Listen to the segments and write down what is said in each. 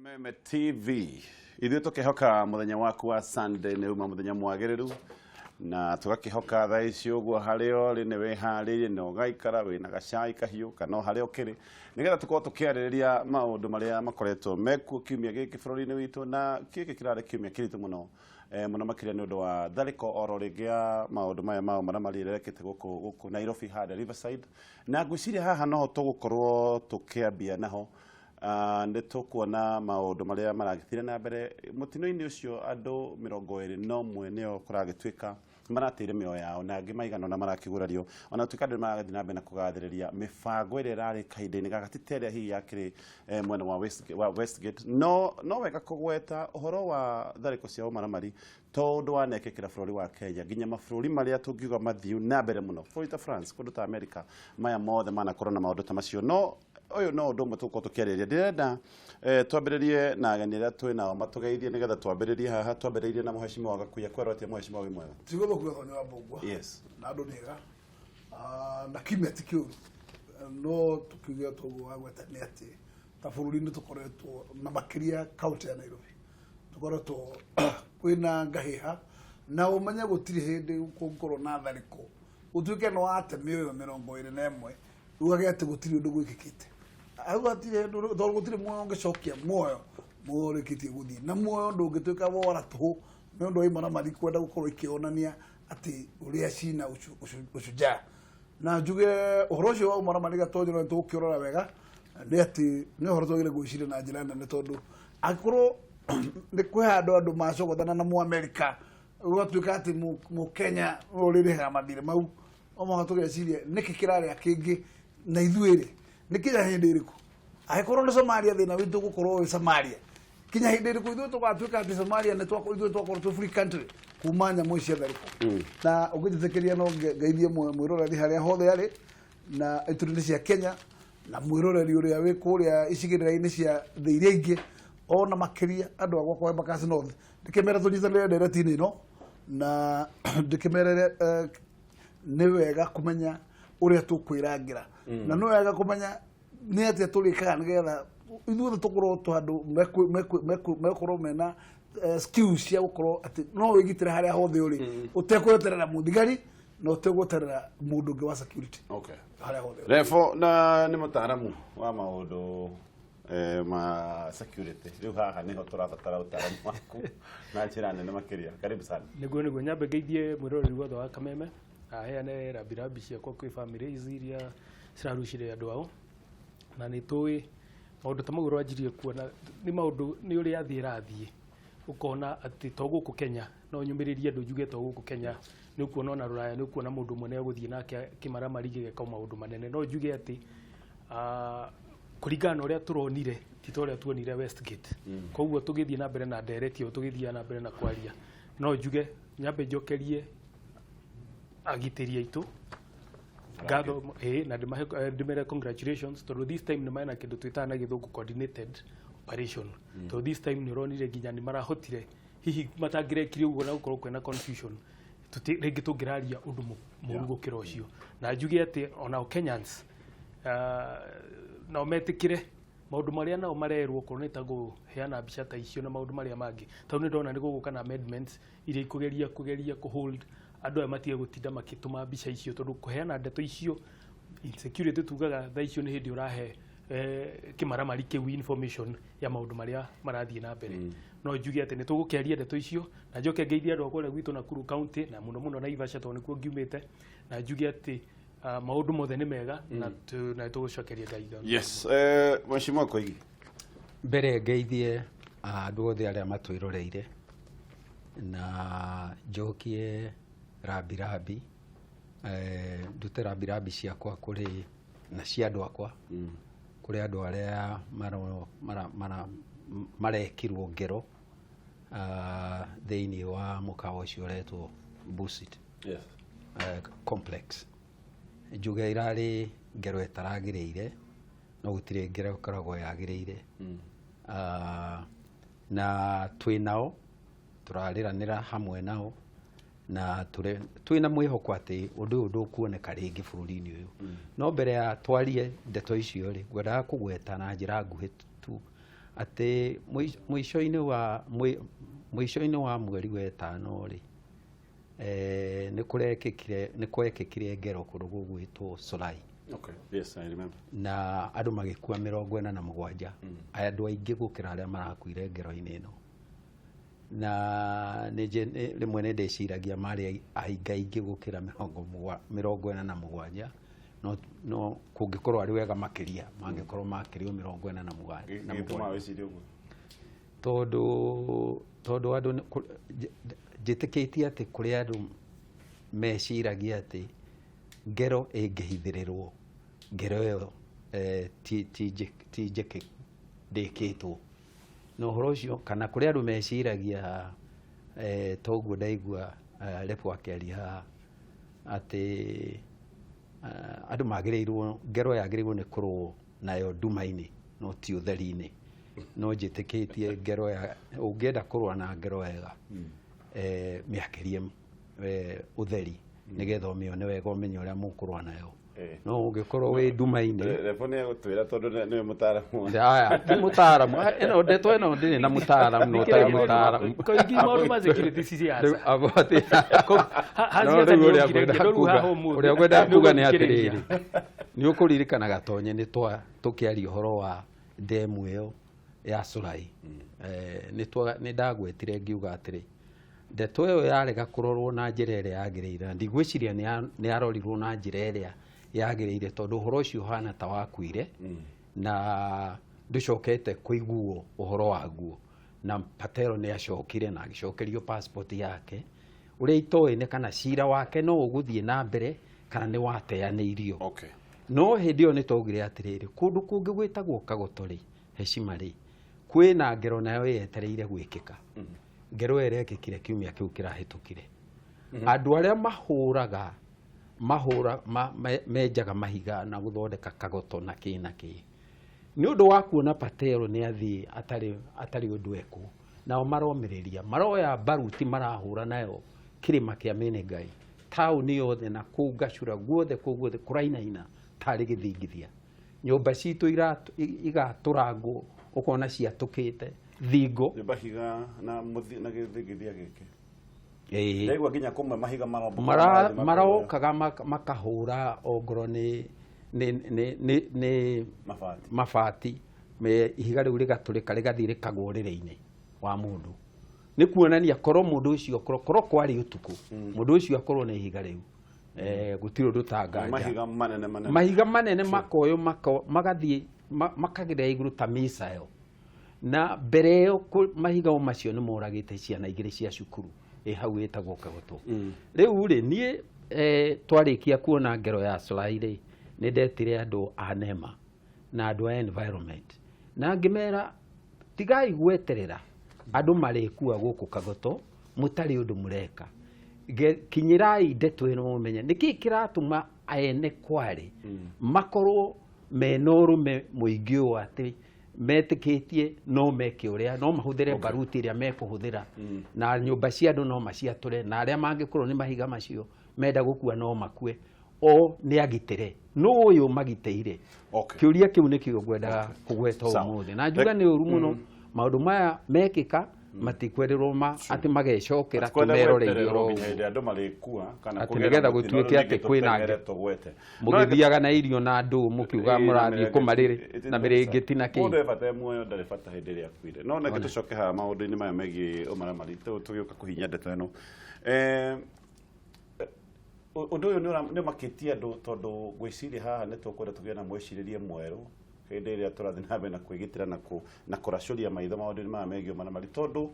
Kameme TV. Ithuĩ tũkĩhoka mũthenya waku wa Sunday nĩ uma mũthenya mwagĩrĩru na tũgakĩhoka thaa ici ũguo harĩa ũrĩ nĩ wĩharĩirie na ũgaikara wĩna gacai kahiũ kana o harĩa ũkĩrĩ, nĩgetha tũkorwo tũkĩarĩrĩria maũndũ marĩa makoretwo mekuo kiumia gĩkĩ bũrũri-inĩ witũ. Na gĩkĩ kĩrarĩ kiumia kĩritũ mũno, mũno makĩria nĩ ũndũ wa tharĩko oro rĩngĩ ya maũndũ maya ma ũmaramari ĩrĩa ĩrekĩte gũkũ Nairobi harĩa Riverside. Na ngwĩciria haha noho tũgũkorwo tũkĩambia naho. Nĩ tũkuona maũndũ marĩa maragĩthire na mbere mũtino-inĩ ũcio. Andũ 21 nĩo kũragĩtuĩka marateire mĩoyo yao na angĩ maigana ũna marakĩgurario, ona gũtuĩka andũ nĩ marathiĩ na mbere na kũgathĩrĩria mĩbango ĩrĩa ĩrarĩ kahinda-inĩ gaka, ti ta ĩrĩa hihi yakĩrĩ mwena wa Westgate. No wega kũgweta ũhoro wa tharĩko cia ũmaramari tondũ wanekĩkĩra bũrũri wa Kenya, nginya mabũrũri marĩa tũngiuga mathiu na mbere mũno, bũrũri ta France, kũndũ ta America, maya mothe manakorwo na maũndũ ta macio. No ũyũ no ũndũ ũmwe tũgũkorwo tũkĩarĩrĩria. Ndĩrenda twambĩrĩrie na ageni arĩa twĩ nao matũgeithie, nĩgetha twambĩrĩrie haha. Twambĩrĩirie na mũhecimiwa Gakuya. Kwerwo atĩa, mũhecimiwa? Wĩ mwega? Tiguo thũku thonyo wa mbũngwa. Na andũ nĩega. Na kiumia ti kĩũru, no tũkiuge toguo wagweta nĩ atĩ ta bũrũri nĩ tũkoretwo na makĩria kaunti ya Nairobi tũkoretwo kwĩna ngahĩha, na ũmenye gũtirĩ hĩndĩ kũngĩkorwo na tharĩko gũtuĩke no ate mĩoyo 21 ugage atĩ gũtirĩ ũndũ gwĩkĩkĩte hau. Hatirĩ ũndũ, tondũ gũtirĩ muoyo ũngĩcokia muoyo. Muoyo ũrĩkĩtie gũthiĩ na muoyo ndũngĩtuĩka wora tũhũ nĩ ũndũ wa imaramari kwenda gũkorwo ikĩonania atĩ ũrĩa cina ũcujaa. Na njuge ũhoro ũcio wa ũmaramari, Gatonyo, nĩ tũgũkĩũrora wega, nĩ atĩ nĩ ũhoro twagĩrĩire gwĩciria na njĩra nene, tondũ angĩkorwo nĩ kwĩ handũ andũ macogothana na Mũamerika, gũgatuĩka atĩ Mũkenya nĩwe ũrĩrĩhaga mathirĩ mau, o mũhaka tũgeciria nĩkĩ kĩrarĩa kĩngĩ na ithuĩ rĩ nĩ kinya hĩndĩ ĩrĩkũ. Angĩkorwo nĩ Somalia, thĩna witũ gũkorwo wĩ Somalia, kinya hĩndĩ ĩrĩkũ ithuĩ tũgatuĩka atĩ Somalia nĩ ithuĩ twakorwo twĩ free country kuma nyamũ ici cia tharĩko? Na ũngĩnjĩtĩkĩria, no ngeithie mwĩroreri harĩa hothe arĩ na ituri-inĩ cia Kenya, na mwĩroreri ũrĩa wĩ kũrĩa icigĩrĩra-inĩ cia thĩ iria ingĩ, ona makĩria andũ a gwakwa Embakasi North. Ndĩkĩmere tũnyitanĩre ndereti-inĩ ĩno, na ndĩkĩmerere nĩ wega kũmenya ũrĩa tũkwĩrangĩra, na nĩ wega kũmenya nĩ atĩa tũrĩkaga nĩgetha ithuothe tũkorwo tũ handũ mekorwo mena skills cia gũkorwo atĩ no wĩgitĩre harĩa hothe ũrĩ, ũtekweterera mũthigari na ũtegweterera mũndũ ũngĩ wa security harĩa hothe ũrĩ. Refo na nĩ mũtaaramu wa maũndũ ma security. Rĩu haha nĩho tũrabatara ũtaaramu waku na njĩra nene makĩria. Karibu sana. Nĩguo nyambe ngeithie mwĩroreri wothe wa Kameme, aheane rambirambi ciakwa kwĩ bamĩrĩ ici iria cirarucire andũ ao. Na nĩ tũĩ maũndũ ta mau ũranjirie kuona nĩ maũndũ nĩ ũrĩa thĩ ĩrathiĩ, ũkona atĩ to gũkũ Kenya. No nyũmĩrĩrie andũ njuge to gũkũ Kenya, nĩ ũkuona ona Rũraya, nĩ ũkuona mũndũ ũmwe nĩ egũthiĩ nake kĩmaramari gĩgeka maũndũ manene. No njuge atĩ kũringana na ũrĩa tũronire, ti ta ũrĩa tuonire Westgate. Koguo tũgĩthiĩ na mbere na ndereti ĩyo, tũgĩthiaga na mbere na kwaria, no njuge nyambe njokerie agitĩri aitũ ngatho, ĩĩ, na ndĩmahe ndĩmere congratulations, tondũ this time nĩ mena kĩndũ twĩtaga na Gĩthũngũ coordinated operation, tondũ this time nĩ ũronire nginya nĩ marahotire. Hihi matangĩrekire ũguo na gũkorwo kwĩna confusion, rĩngĩ tũngĩraria ũndũ mũru gũkĩra ũcio. Na njuge atĩ onao Kenyans nao metĩkĩre maũndũ marĩa nao marerwo, okorwo nĩ ta kũheana mbica ta icio na maũndũ marĩa mangĩ, tondũ nĩ ndona nĩ gũgũka na amendments iria ikũgeria kũgeria kũhold andũ aya matige gũtinda makĩtũma mbica icio, tondũ kũheana ndeto icio, insecurity tugaga thaa icio nĩ hĩndĩ ũrahe kĩmaramari kĩu information ya maũndũ marĩa marathiĩ na mbere. No njuge atĩ nĩ tũgũkĩaria ndeto icio, na njoke ngeithie andũ a kũrĩa gwitũ Nakuru County, na mũno mũno Naivasha, tondũ nĩkuo ngiumĩte. Na njuge atĩ maũndũ mothe nĩ mega na tũgũcokeria Ngai ngatho. Yes, mheshimiwa Koigi. Mbere ngeithie andũ othe arĩa matwĩroreire, na njokie rambirambi, ndute rambirambi ciakwa kũrĩ na cia andũ akwa, kũrĩ andũ arĩa marekirwo ngero thĩinĩ wa mũkawa ũcio ũretwo Busit Complex. Njuge irarĩ ngero ĩtaragĩrĩire, no gũtirĩ ngero ĩkoragwo yagĩrĩire. Na twĩ nao, tũrarĩranĩra hamwe nao, na twĩna mwĩhoko atĩ ũndũ ũyũ ndũkuoneka rĩngĩ bũrũri-inĩ ũyũ. No mbere ya twarie ndeto icio rĩ, ngwendaga kũgweta na njĩra nguhĩ tu. Atĩ mũico-inĩ wa mũico-inĩ wa mweri wa ĩtano rĩ, nĩ kũrekĩkire, nĩ kwekĩkire ngero kũndũ gũgwĩtwo Solai. Okay. Yes, I remember. Na andũ magĩkua 47, andũ aingĩ gũkĩra arĩa marakuire ngero-inĩ ĩno. Na rĩmwe nĩ ndĩciragia marĩ aingaingĩ gũkĩra 47, no kũngĩkorwo arĩ wega makĩria mangĩkorwo makĩrio 47. Gĩtũmaga wĩcirie ũguo? Tondũ andũ njĩtĩkĩtie atĩ kũrĩ andũ meciragia atĩ ngero ĩngĩhithĩrĩrwo, ngero ĩyo ti njĩke, ndĩkĩtwo. Na ũhoro ũcio, kana kũrĩ andũ meciragia, toguo ndaigua Repo akĩaria haha atĩ andũ magĩrĩirwo, ngero yagĩrĩirwo nĩ kũrũo nayo nduma-inĩ no ti ũtheri-inĩ. No njĩtĩkĩtie ngero ya, ũngĩenda kũrũa na ngero wega, mĩakĩrie ũtheri nĩgetha ũmĩone wega, ũmenye ũrĩa mũkũrũa nayo. No ũngĩkorwo wĩ nduma-inĩ. Repo nĩ egũtwĩra tondũ nĩwe mũtaaramu. Aya, ti mũtaaramu. Ĩno ndeto ĩno ndĩrĩ na mũtaaramu, no ũtarĩ mũtaaramu. Kaingĩ maũndũ ma security ci siasa. Rĩu, abo atĩ- Ha No, siasa rĩu nĩ ũrĩa ũkire ngwenda rĩu kuga- haha ũmũthĩ. ũrĩa ngwendaga Nĩ kuga nĩ ũgũthikĩrĩria. atĩrĩrĩ, nĩ ũkũririkana Gatonye nĩ tũkĩaria ũhoro wa ndemu ĩyo ya Solai. Nĩ ndagwetire ngiuga atĩrĩ, ndeto ĩyo yarega kũrorwo na njĩra ĩrĩa yagĩrĩire, na ndigwĩciria nĩ yarorirwo na njĩra ĩrĩa yagĩrĩire, tondũ ũhoro ũcio ũhana ta wakuire na ndũcokete kũiguo ũhoro waguo. Na Patel nĩ acokire na agĩcokerio passport yake, ũrĩa itoĩ nĩ kana cira wake no ũgũthiĩ na mbere kana nĩ wateanĩirio. No hĩndĩ ĩyo nĩ twaugire atĩrĩrĩ, kũndũ kũngĩ gwĩtagwo Kagoto rĩ, Heshima rĩ, kwĩna ngero nayo yetereire gwĩkĩka. Ngero ĩyo ĩrekĩkire kiumia kĩu kĩrahĩtũkire. Andũ arĩa mahũraga, mahũra, ma, me, menjaga mahiga na gũthondeka Kagoto na kĩ na kĩ, nĩ ũndũ wa kuona Patel nĩ athiĩ atarĩ ũndũ ekwo, nao maromĩrĩria, maroya baruti marahũra nayo kĩrĩma kĩa Menengai, taũni yothe na kũu Gacura guothe, kũu guothe kũrainaina tarĩ gĩthingithia. Nyũmba citũ igatũrangwo, ũkona ciatũkĩte thingo. Nyũmba higa na mũthi, na gĩthingithia gĩkĩ. Ĩĩ. Ndaigua nginya kũmwe mahiga marombũka marathiĩ makahũra. Marokaga makahũra ongorwo nĩ Mabati. mabati. Ihiga rĩu rĩgatũrĩka rĩgathiĩ rĩkagwa ũrĩrĩ-inĩ wa mũndũ. Nĩ kuonania korwo mũndũ ũcio, korwo kwarĩ ũtukũ, mũndũ ũcio akorwo na ihiga rĩu, gũtirĩ ũndũ tanganja. Mahiga manene manene. Mahiga manene makoywo, magathiĩ, makagerera igũrũ ta missile. Na mbere ĩyo mahiga o macio nĩ moragĩte ciana igĩrĩ cia cukuru ĩ hau ĩtagwo Kagoto. Rĩu rĩ, niĩ, twarĩkia kuona ngero ya Solai rĩ, nĩ ndetire andũ a NEMA na andũ a environment na ngĩmera tigai gweterera andũ marĩkua gũkũ Kagoto mũtarĩ ũndũ mũreka. Kinyĩrai ndeto ĩno mũmenye nĩkĩ kĩratũma ene kware makorwo mena ũrũme mũingĩ ũũ atĩ metĩkĩtie no meke ũrĩa, no mahũthĩre baruti ĩrĩa mekũhũthĩra, na nyũmba cia andũ no maciatũre, na arĩa mangĩkorwo nĩ mahiga macio menda gũkua no makue, o nĩ agitĩre. No ũyũ magitĩire. Kĩũria kĩu nĩkĩo ngwendaga kũgweta ũmũthĩ. Na njuga nĩ ũru mũno maũndũ maya mekĩka, matikwerĩrwo atĩ magecokera Matikwenda tũmeroreire gwetererwo oro nginya ũguo. hĩndĩ andũ marĩkua, kana Atĩ kũgĩa na nĩgetha mũtino, gũtuĩke rĩu atĩ ningĩ kwĩna tũteng'ere ngĩ. tũgwete. Mũgĩthiaga na irio na andũ mũkiuga Ĩĩ, na mũrathiĩ mĩrĩngĩti. kũmarĩrĩ Ĩĩ, na mĩrĩngĩti na kĩ. Mũndũ e bata e muoyo ndarĩ bata hĩndĩ ĩrĩa akuire. No reke tũcoke haha maũndũ-inĩ maya megiĩ ũmaramari, tũgĩũka kũhinya ndeto ĩno. Ũndũ ũyũ nĩ ũmakĩtie andũ tondũ ngwĩciria haha nĩ tũkwenda tũgĩe na mwĩcirĩrie mwerũ hĩndĩ ĩrĩa tũrathiĩ na mbere na kwĩgitĩra na kũracũria maitho maũndũ-inĩ maya megiĩ ũmaramari, tondũ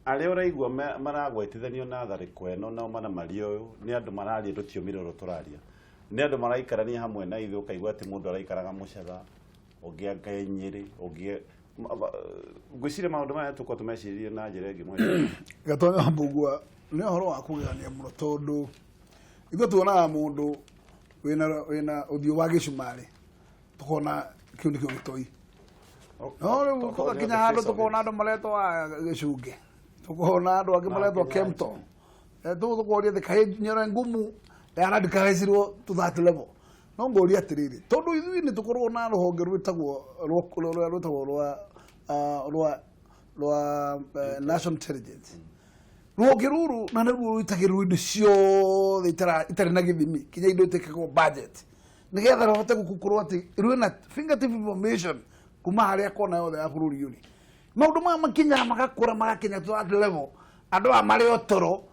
arĩa ũraigua maragwetithanio na tharĩko ĩno na ũmaramari ũyũ nĩ andũ mararia rũthiomi rũrũ tũraria, nĩ andũ maraikarania hamwe na ithuĩ, ũkaigua atĩ mũndũ araikaraga Mũcatha, ũngĩ anga Nyĩrĩ, ũngĩ ngwĩciria maũndũ maya tũkorwo tũmeciririe na njĩra ĩngĩ mwene. Gatonya wa Mbugua, nĩ ũhoro wa kũgegania mũno tondũ ithuĩ tuonaga mũndũ wĩna ũthiũ wa gĩcumarĩ tũkona kĩu nĩkĩo gĩtoi. No rĩu tũgakinya handũ tũkona andũ maretwo a gĩcunge, tũkona andũ angĩ maretwo Kemto. Tũkoria atĩ kaĩ Nyoro Ngumu yaradicalizirwo to that level. No ngũria atĩrĩrĩ, tondũ ithuĩ nĩ tũkoragwo na rũhonge rwĩtagwo rwa rwa National Intelligence, rũhonge rũrũ na nĩruo rũitagĩrĩrwo indo ciothe itarĩ na gĩthimi, kinya indo itekagwo budget, nĩgetha rũhote gũkorwo atĩ rwĩna fingertip information kuma harĩa kona yothe ya bũrũri ũrĩ. Maũndũ maya makinyaga magakũra, magakinya to that level andũ aya marĩ o toro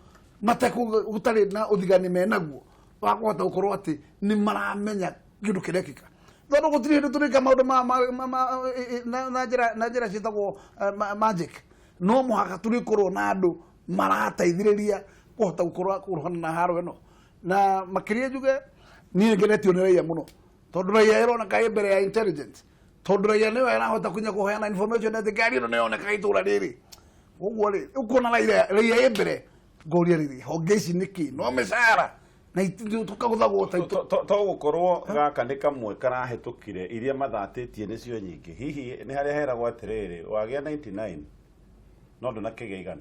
matekũ, gũtarĩ na ũthigani menaguo wa kũhota gũkorwo atĩ nĩ maramenya kĩndũ kĩrekĩka, tondũ gũtirĩ hĩndĩ tũrĩka maũndũ na njĩra ciĩtagwo magic. No mũhaka tũrĩkorwo na andũ marateithĩrĩria kũhota gũkorwo kũrũhana na haro ĩno. Na makĩria njuge niĩ ngenetio nĩ raia mũno, tondũ raia ĩroneka ĩ mbere ya intelligence, tondũ raia nĩyo ĩrahota kinya kũheana information atĩ ngari ĩno nĩyoneka itũra rĩrĩ. Ũguo rĩ, ũkuona raia ĩ mbere. Ngoria rĩrĩ, honge ici nĩkĩ no mĩcara na tũkagũthagwo ta To gũkorwo gaka nĩ kamwe karahĩtũkire, iria mathatĩtie nĩcio nyingĩ. Hihi nĩ harĩa heragwo atĩrĩrĩ, wagĩa 99 no ndũnakĩgĩa 100?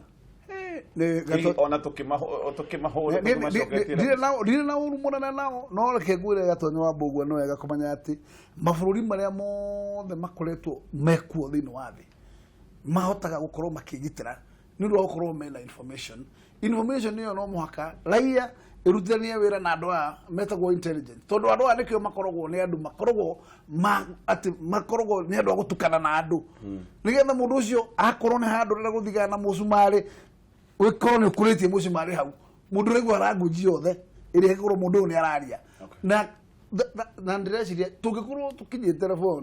Nĩ Hihi ona tũkĩmahũra tũkĩmacoketie? Ndirĩ na ũru mũnene nao, no reke ngwĩre, Gatonyo wa Mbũgua, nĩ wega kũmenya atĩ mabũrũri marĩa mothe makoretwo mekuo thĩinĩ wa thĩ mahotaga gũkorwo makĩgitĩra nĩ ũndũ wa gũkorwo mena information. Information ĩyo no mũhaka raia ĩrutithanie wĩra na andũ aya metagwo intelligence, tondũ andũ aya nĩkĩo makoragwo nĩ andũ makoragwo ma atĩ makoragwo nĩ andũ a gũtukana na andũ, nĩgetha mũndũ ũcio akorwo nĩ handũ ũrenda gũthigana na mũcumarĩ, ũkorwo nĩ ũkũrĩtie mũcumarĩ hau, mũndũ ũraigua language yothe ĩrĩa ĩkorwo mũndũ ũyũ nĩ araria. Na ndĩreciria tũngĩkorwo tũkinyĩte level ĩyo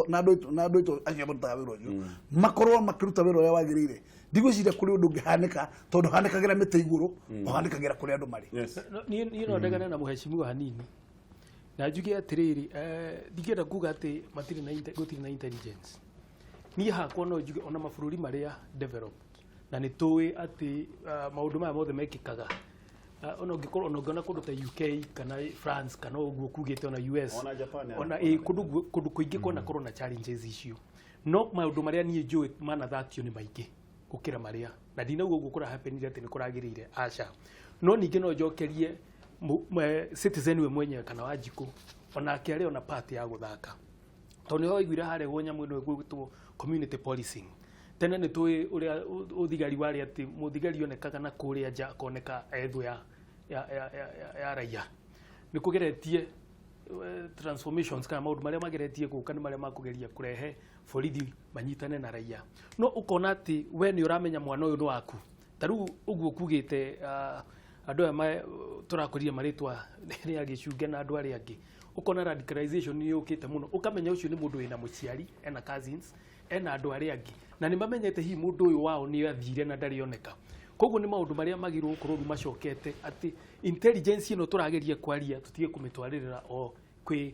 na andũ aitũ acio marutaga wĩra ũcio makorwo makĩruta wĩra ũrĩa wagĩrĩire, ndigwĩciria kũrĩ ũndũ ũngĩhanĩka, tondũ hanĩkagĩra mĩtĩ igũrũ, ũhanĩkagĩra kũrĩa andũ marĩ. No, niĩ no ndegane na mũhecimiwa hanini na njuge atĩrĩrĩ, ndingĩenda kuga atĩ matirĩ na gũtirĩ na intelligence. Niĩ hakwa no njuge ona mabũrũri marĩa developed, na nĩ tũĩ atĩ maũndũ maya mothe mekĩkaga, ona ũngĩkorwo ona ũngĩona kũndũ ta UK kana France kana ũguo kugĩte, ona US, Ona Japan. Ona kũndũ kũingĩ kwanakorwo na challenges icio, no maũndũ marĩa niĩ njũĩ manathatio nĩ maingĩ gũkĩra marĩa, na ndinauga ũguo kũrahapenire atĩ nĩ kũragĩrĩire, aca. No ningĩ no njokerie citizen we mwenyewe kana Wanjikũ onake arĩ ona part ya gũthaka, tondũ nĩ waiguire harĩa guo nyamũ ĩno ĩgwĩtwo community policing. Tene nĩ tũĩ ũrĩa ũthigari warĩ, atĩ mũthigari onekaga na kũrĩa nja, akoneka ethũ ya raia. Nĩ kũgeretie transformations kana maũndũ marĩa mageretie gũka nĩ marĩa makũgeria kũrehe borithi manyitane na raia, no ũkona atĩ we nĩ ũramenya mwana ũyũ nĩ waku. Ta rĩu ũguo kugĩte, andũ aya tũrakũrire marĩtwa nĩ agĩcunge na andũ arĩa angĩ, ũkona radicalization nĩ yũkĩte mũno, ũkamenya ũcio nĩ mũndũ wĩna mũciari, ena cousins, ena andũ arĩa angĩ, na nĩ mamenyete hihi mũndũ ũyũ wao nĩ athire na ndarĩ oneka. Koguo nĩ maũndũ marĩa magĩrĩirwo gũkorwo rĩu macokete atĩ intelligence ĩno tũrageria kwaria tũtige kũmĩtwarĩrĩra o kwĩ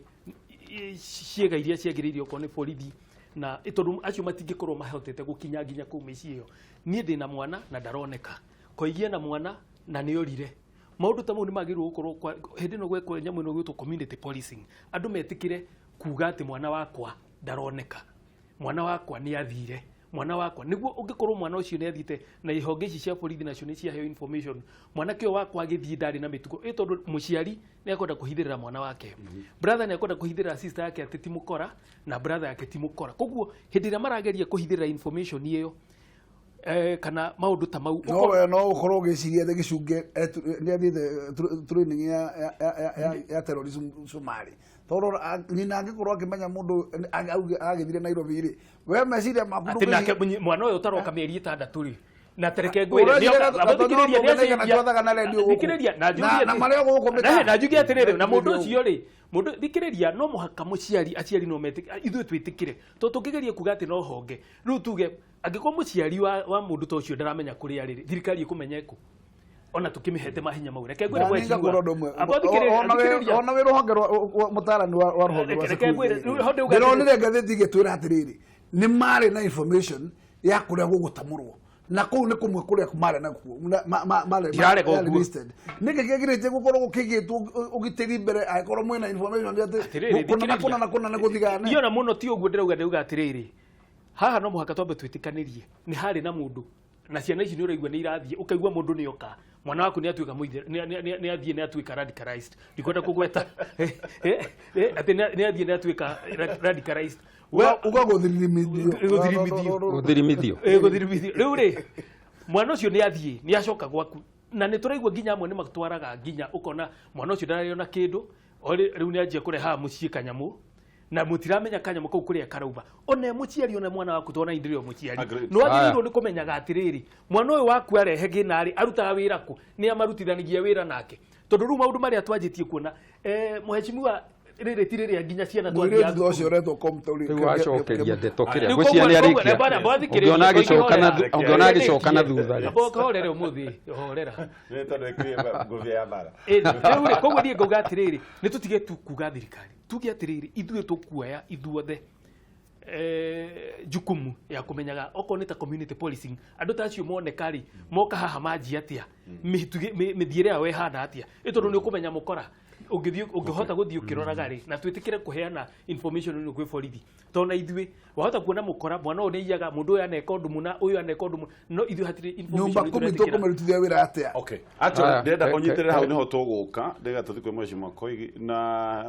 ciĩga iria ciagĩrĩire, okorwo nĩ borithi, na tondũ acio matingĩkorwo mahotete gũkinya nginya kũu mĩciĩ ĩyo. Niĩ ndĩna mwana na ndaroneka, koigie na mwana na nĩ orire. Maũndũ ta mau nĩ magĩrĩirwo gũkorwo hĩndĩ ĩno gwekwo nyamũ ĩno gwĩtwo community policing, andũ metĩkĩre kuga atĩ mwana wakwa ndaroneka, mwana wakwa nĩ athire, mwana wakwa nĩguo ũngĩkorwo mwana ũcio nĩ athiĩte, na ihonge ici cia borithi nacio nĩ ciaheo information, mwanake ũyũ wakwa agĩthiĩ ndarĩ na mĩtugo ĩ, tondũ mũciari nĩ akwenda kũhithĩrĩra mwana wake, brother nĩ akwenda kũhithĩrĩra sister yake atĩ ti mũkora na brother yake ti mũkora. Koguo hĩndĩ ĩrĩa marageria kũhithĩrĩra information ĩyo, kana maũndũ ta mau. No we no ũkorwo ũgĩciria atĩ gĩcunge nĩ athiĩte training ya terrorism Somali, tondũ nyina angĩkorwo akĩmenya mũndũ agĩthire Nairobi rĩ, we meciria maku atĩ nake mwana ũyũ ũtaroka mĩeri 6 rĩ, na tereke ngwĩre. Ũreciria Gatonyo Mbũgua twathaga na redio gũkũ. Thikĩrĩria na njugie Na marĩa gũkũ mĩtaa. Na njuge atĩrĩrĩ, na mũndũ ũcio rĩ, mũndũ thikĩrĩria, no mũhaka mũciari, aciari no metĩkĩre, ithuĩ twĩtĩkĩre, tondũ tũngĩgeria kuga atĩ no honge rĩu tuge angĩkorwo mũciari wa mũndũ ta ũcio ndaramenya kũrĩa arĩ rĩ, thirikari ĩkũmenya ĩkũ ona tũkĩmĩhete mahinya mau? Reke ngwĩre. Na nĩ ngakũra ũndũ ũmwe. Amba thikĩrĩria, thikĩrĩria. Ona wĩ rũhonge rwa mũtaarani wa rũhonge rwa Reke ngwĩre, security. rĩu ho ndauga Ndĩronire ngathĩti ĩgĩtwĩra atĩrĩrĩ, nĩ marĩ na information ya kũrĩa gũgũtamũrwo, na kũu nĩ kũmwe kũrĩa marĩ nakuo marĩ Ndirarega marĩ ũguo. listed. Nĩkĩ kĩagĩrĩtie gũkorwo gũkĩgĩtwo ũgitĩri mbere angĩkorwo mwĩna information atĩ Atĩrĩrĩ, kũna na thikĩrĩria. kũna na kũna nĩ gũthigane? Niĩ ona mũno ti ũguo ndĩrauga. Ndĩrauga atĩrĩrĩ, haha no mũhaka twambe twĩtĩkanĩrie nĩ harĩ na mũndũ na ciana ici nĩ ũraigua nĩ irathiĩ, ũkaigua mũndũ nĩ oka. Mwana waku nĩ atuĩka nĩ athiĩ nĩ atuĩka radicalized. Ndikwenda kũgweta atĩ nĩ athiĩ nĩ atuĩka radicalized. Uga gũthirimithio. Gũthirimithio. Gũthirimithio. Gũthirimithio. Rĩu rĩ, mwana ũcio nĩ athiĩ nĩ acoka gwaku, na nĩ tũraigua nginya amwe nĩ matwaraga nginya ũkona mwana ũcio ndararĩ ona kĩndũ, rĩu nĩ anjia kũrehaga mũciĩ kanyamũ, na mũtiramenya kanyamũ kau kũrĩa karauma. Ona mũciari, ona mwana waku, tondũ ona ndĩrĩ o mũciari, nĩ wagĩrĩirwo nĩ kũmenyaga atĩrĩrĩ, mwana ũyũ waku arehe gĩna rĩ, arutaga wĩra kũ, nĩ amarutithanagia wĩra nake, tondũ rĩu maũndũ marĩa twanjĩtie kuona, mheshimiwa, rĩrĩ ti rĩrĩa nginya ciana twathiaga thutha ũcio ũretwo komta. Rĩu wacokeria ndeto kĩrĩa ngwĩciria nĩ arĩkia. Ũngĩona agĩcoka na thutha rĩ. Horere ũmũthĩ, horera. Nĩ tondũ ĩkĩrie ngũbia ya mbara. Rĩu rĩ, koguo niĩ ngauga atĩrĩrĩ, nĩ tũtige tu kuga thirikari, tuge atĩrĩrĩ, ithuĩ tũkuoya ithuothe jukumu ya kũmenyaga okorwo nĩ ta community policing, andũ ta acio moneka rĩ, moka haha manjia atĩa, mĩthiĩre yao ĩhana atĩa, ĩ tondũ nĩ ũkũmenya mũkora ũngĩthiĩ ũngĩhota gũthiĩ ũkĩroraga rĩ, na twĩtĩkĩre kũheana information ĩno kwĩ borithi, tondũ na ithuĩ wahota kuona mũkora, mwana ũyũ nĩ aiyaga, mũndũ ũyũ aneka ũndũ mũna, ũyũ aneka ũndũ mũna, no ithuĩ hatirĩ information Nyũmba kumi tũretĩkĩra. Tũkũmĩrutithia wĩra atĩa? Okay. Actually, Aya, ndĩrenda ũnyitĩrĩre hau nĩho tũgũka, ndĩrenda tũthiĩ kwĩ mheshimiwa Koigi, na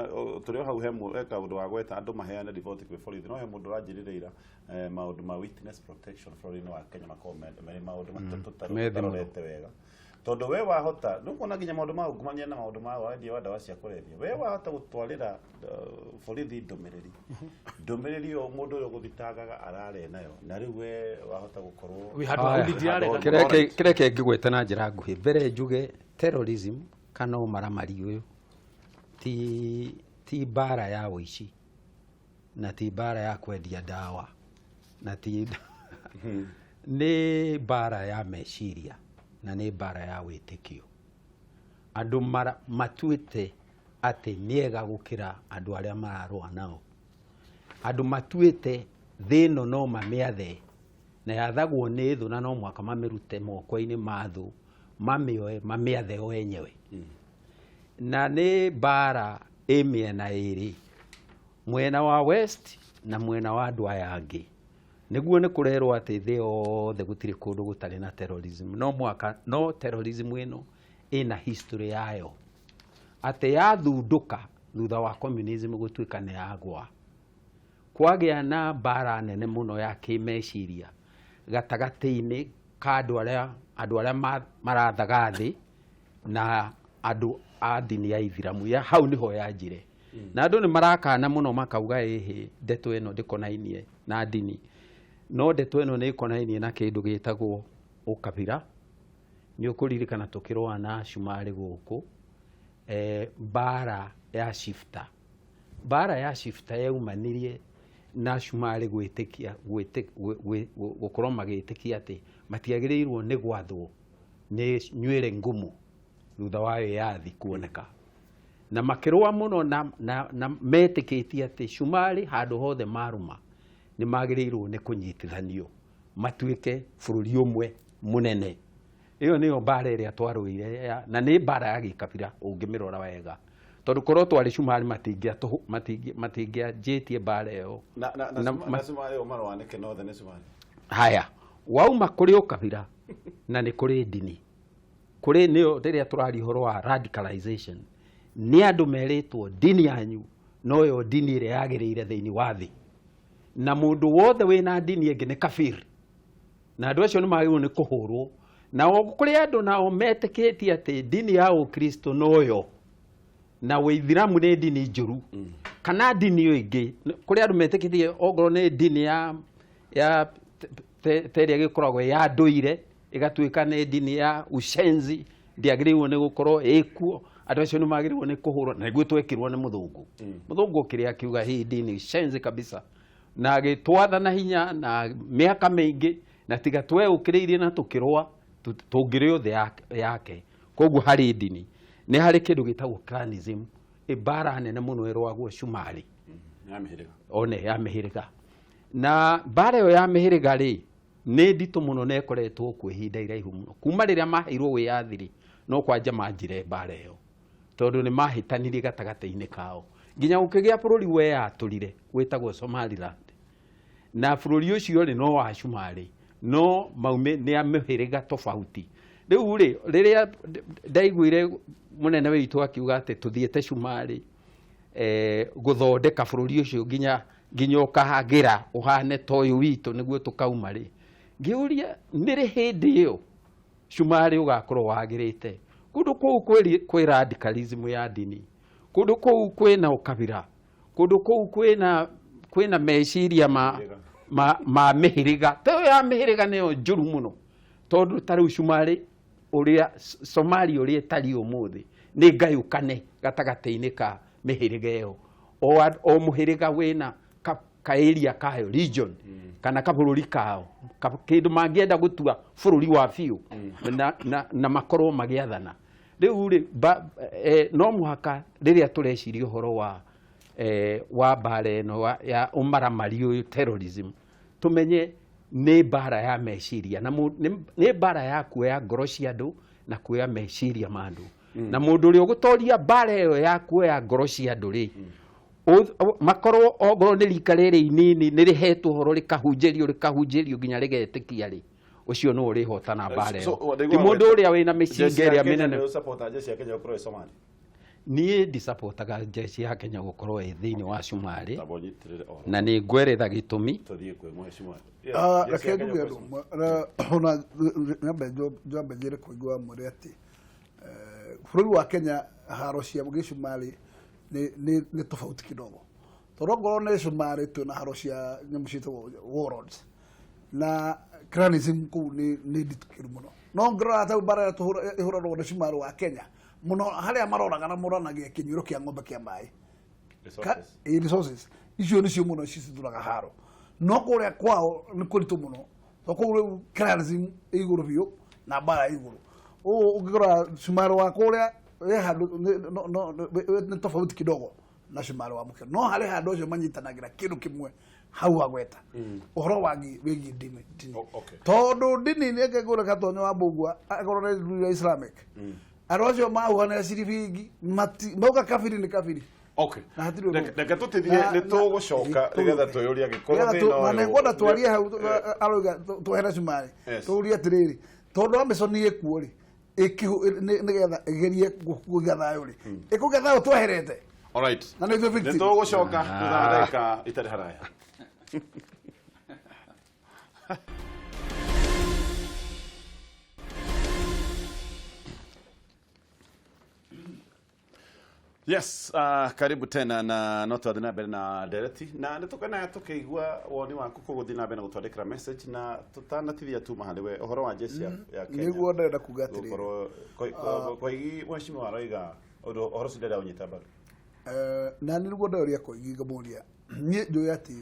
tũrĩ o hau he he kaũndũ wa gweta andũ maheane riboti kwĩ borithi, no he mũndũ ũranjĩrĩire ira maũndũ ma witness protection bũrũri-inĩ wa Kenya makoragwo marĩ maũndũ Me thĩ mũno. tũtarorete wega, tondũ we wahota nĩ ũkuona nginya maũndũ ma ungumania na maũndũ ma wendia wa ndawa cia kũrebia, we wahota gũtwarĩra borithi ndũmĩrĩri ĩyo mũndũ ũrĩa ũgũthitangaga ararĩa nayo, na rĩu we wahota gũkorwo Wĩ handũ hau Aya. ndindirarega. Kĩreke ngĩgwete na njĩra nguhĩ. Mbere njuge terrorism kana ũmaramari ũyũ ti mbara ya ũici, na ti mbara ya kwendia ndawa, na ti nĩ mbara ya meciria, na nĩ mbara ya wĩtĩkio. Andũ matuĩte atĩ nĩega gũkĩra andũ arĩa mararũa nao. Andũ matuĩte thĩ ĩno no mamĩathe na yathagwo nĩ thũ, na no mũhaka mamĩrute moko-inĩ ma thũ, mamĩoe mamĩathe o enyewe. Na nĩ mbara ĩ mĩena ĩrĩ, mwena wa west na mwena wa andũ aya angĩ. Nĩguo nĩ kũrerwo atĩ thĩ yothe gũtirĩ kũndũ gũtarĩ na terrorism, no mwaka no terrorism ĩno ĩna history yayo, atĩ yathundũka thutha wa communism gũtuĩka nĩ yagwa, kwagĩa na mbara nene mũno ya kĩmeciria gatagatĩ-inĩ ka andũ arĩa marathaga thĩ na andũ a ndini ya Ithiramu. Ya hau nĩho yanjire, na andũ nĩ marakana mũno makauga ĩhĩ, ndeto ĩno ndĩkonainie na ndini, no ndeto ĩno nĩ ĩkonainie na kĩndũ gĩtagwo ũkabira. Nĩ ũkũririkana tũkĩrũa na cumarĩ gũkũ, mbara ya shifta. Mbara ya shifta yaumanirie na cumarĩ gwĩtĩkia gũkorwo magĩtĩkia atĩ matiagĩrĩirwo nĩ gwathwo nĩ nywĩre ngumu thutha wa wĩyathi kuoneka, na makĩrũa mũno na metĩkĩtie atĩ cumarĩ handũ hothe marũma nĩ magĩrĩirwo nĩ kũnyitithanio matuĩke bũrũri ũmwe mũnene. Ĩyo nĩyo mbara ĩrĩa twarũire na nĩ mbara ya gĩkabira ũngĩmĩrora wega, tondũ korwo twarĩ cumarĩ matingĩanjĩtie mbara ĩyo. Na na Cumarĩ ũyũ marũa nĩkĩ nothe nĩ Cumarĩ? Haya, wauma kũrĩ ũkabira na nĩ kũrĩ ndini, kũrĩ nĩyo rĩrĩa tũraria ũhoro wa radicalization, nĩ andũ merĩtwo ndini yanyu noyo ndini ĩrĩa yagĩrĩire thĩinĩ wa thĩ, na mũndũ wothe wĩna ndini ĩngĩ nĩ kabiri, na andũ acio nĩ magĩrĩirwo nĩ kũhũrwo. Na kũrĩ andũ nao metĩkĩtie atĩ ndini ya ũkristo noyo na ũithiramu nĩ ndini njũru, kana ndini ĩyo ĩngĩ. Kũrĩ andũ metĩkĩtie ongorwo nĩ ndini ya ta ĩrĩa ĩgĩkoragwo ya ndũire ĩgatuĩka nĩ ndini ya ushenzi, ndĩagĩrĩirwo nĩ gũkorwo ĩkuo, andũ acio nĩ magĩrĩirwo nĩ kũhũrwo. Na nĩguo twekirwo nĩ mũthũngũ. Mũthũngũ okire akiuga hii ndini shenzi kabisa, na agĩtwatha na hinya na mĩaka mĩingĩ, na tiga tweũkĩrĩirie na tũkĩrũa tũngĩrĩ thĩ yake. Koguo harĩ ndini nĩ harĩ kĩndũ gĩtagwo clanism, mbara nene mũno ĩrũagwo cumarĩ. Ya mĩhĩrĩga. One ya mĩhĩrĩga, na mbara ĩyo ya mĩhĩrĩga rĩ, nĩ nditũ mũno na ĩkoretwo kuo ihinda iraihu mũno kuma rĩrĩa maheirwo wĩyathi rĩ, no kwanja manjire mbara ĩyo, tondũ nĩ mahĩtanirie gatagatĩ-inĩ kao nginya gũkĩgĩa bũrũri weyatũrire wĩtagwo Somaliland. Na bũrũri ũcio rĩ, no wa cumarĩ, no maume nĩ a mĩhĩrĩga tofauti. Rĩu rĩ, rĩrĩa ndaiguire mũnene witũ akiuga atĩ tũthiĩte Cumarĩ gũthondeka bũrũri ũcio nginya nginya ũkahagĩra ũhane ta ũyũ witũ nĩguo tũkauma rĩ, ngĩũria nĩrĩ hĩndĩ ĩyo Cumarĩ ũgakorwo wagĩrĩte? Kũndũ kũu kwĩ radicalism ya ndini, kũndũ kũu kwĩna ũkabira, kũndũ kũu kwĩna meciria ma mĩhĩrĩga. Ta ĩyo ya mĩhĩrĩga nĩyo njũru mũno, tondũ ta rĩu Cumarĩ ũrĩa Somalia ũrĩa ĩtariĩ ũmũthĩ nĩ ngayũkane gatagatĩ-inĩ ka mĩhĩrĩga ĩyo. O mũhĩrĩga wĩna ka area kayo, region, kana kabũrũri kao, kĩndũ mangĩenda gũtua bũrũri wa biũ na makorwo magĩathana. Rĩu rĩ, no mũhaka rĩrĩa tũreciria ũhoro wa mbara ĩno ya ũmaramari ũyũ, terrorism, tũmenye nĩ mbara ya meciria, na nĩ mbara ya kuoya ngoro cia andũ na kuoya meciria ma andũ. Na mũndũ ũrĩa ũgũtoria mbara ĩyo ya kuoya ngoro cia andũ rĩ, makorwo ongorwo nĩ rika rĩrĩ inini nĩ rĩhetwo ũhoro, rĩkahunjĩrio, rĩkahunjĩrio nginya rĩgetĩkia rĩ, ũcio nĩwe ũrĩhotana mbara ĩyo. Ti mũndũ ũrĩa wĩna mĩcinga ĩrĩa mĩnene. Jeshi ya Kenya gũkorwo ĩ Somalia? Niĩ ndisapotaga jeshi ya Kenya gũkorwo ĩ thĩinĩ wa Cumarĩ, na nĩ ngweretha gĩtũmi. Tũthiĩ kwĩ mheshimiwa. Reke njuge ũndũ ona nyambe njĩre kũigua mwĩre atĩ bũrũri wa Kenya haro cia gĩcumarĩ nĩ tofauti kidogo, tondũ ongorwo nĩ cumarĩ twĩna haro cia nyamũ ciĩtagwo warlords na clanism kũu nĩ nditũkĩru mũno. No ngĩrora ta mbara ĩrĩa ĩhũranagwo nĩ cumarĩ wa Kenya mũno, harĩa maroragana moranagia kĩnyuĩro kĩa ng'ombe kĩa maĩ, resources icio nĩcio mũno cicithuraga haro. No kũrĩa kwao nĩ kũritũ mũno, tondũ kũu rĩu clanism ĩ igũrũ biũ na mbara ĩ igũrũ. Ũũ ũngĩrora cumarĩ wa kũrĩa ĩ handũ nĩ tofauti kidogo na cumarĩ wa mũkĩra, no harĩ handũ acio manyitanagĩra kĩndũ kĩmwe hau agweta ũhoro wangi wĩgiĩ ndini. Tondũ ndini nĩ ngũre Gatonyo wa Mbũgua akorwo nĩ ndini ya Islamic, andũ acio mahuhanĩra ciringi mauga kabiri nĩ kabiri. Reke tũtithie, nĩ tũgũcoka nĩgetha twĩyũrie angĩkorwo thĩna ũyũ. Na nĩngwenda twarie hau aroiga twehere cumarĩ, tũrie atĩrĩrĩ, tondũ Amazon ĩkuo rĩ, nĩgetha ĩgerie kũiga thayũ rĩ, ĩkũiga thayũ tweherete. Alright. Na nĩ ithuĩ victim. Nĩ tũgũcoka thutha wa ndagĩka itarĩ haraya. Yes, karibu tena na no twathiĩ na mbere na ndereti, na nĩ tũkenaga tũkĩigua woni waku kũgũthiĩ na mbere na gũtwandĩkĩra message, na tũtanatithia tuma harĩ we ũhoro wa jeshi ya Kenya. Nĩguo ndĩrenda kuga atĩrĩrĩ, Koigi mheshimiwa aroiga ũndũ ũhoro ũcio ndĩrenda ũnyita mbaru. Na nĩguo ndĩroria Koigi ngamũria, niĩ njũĩ atĩ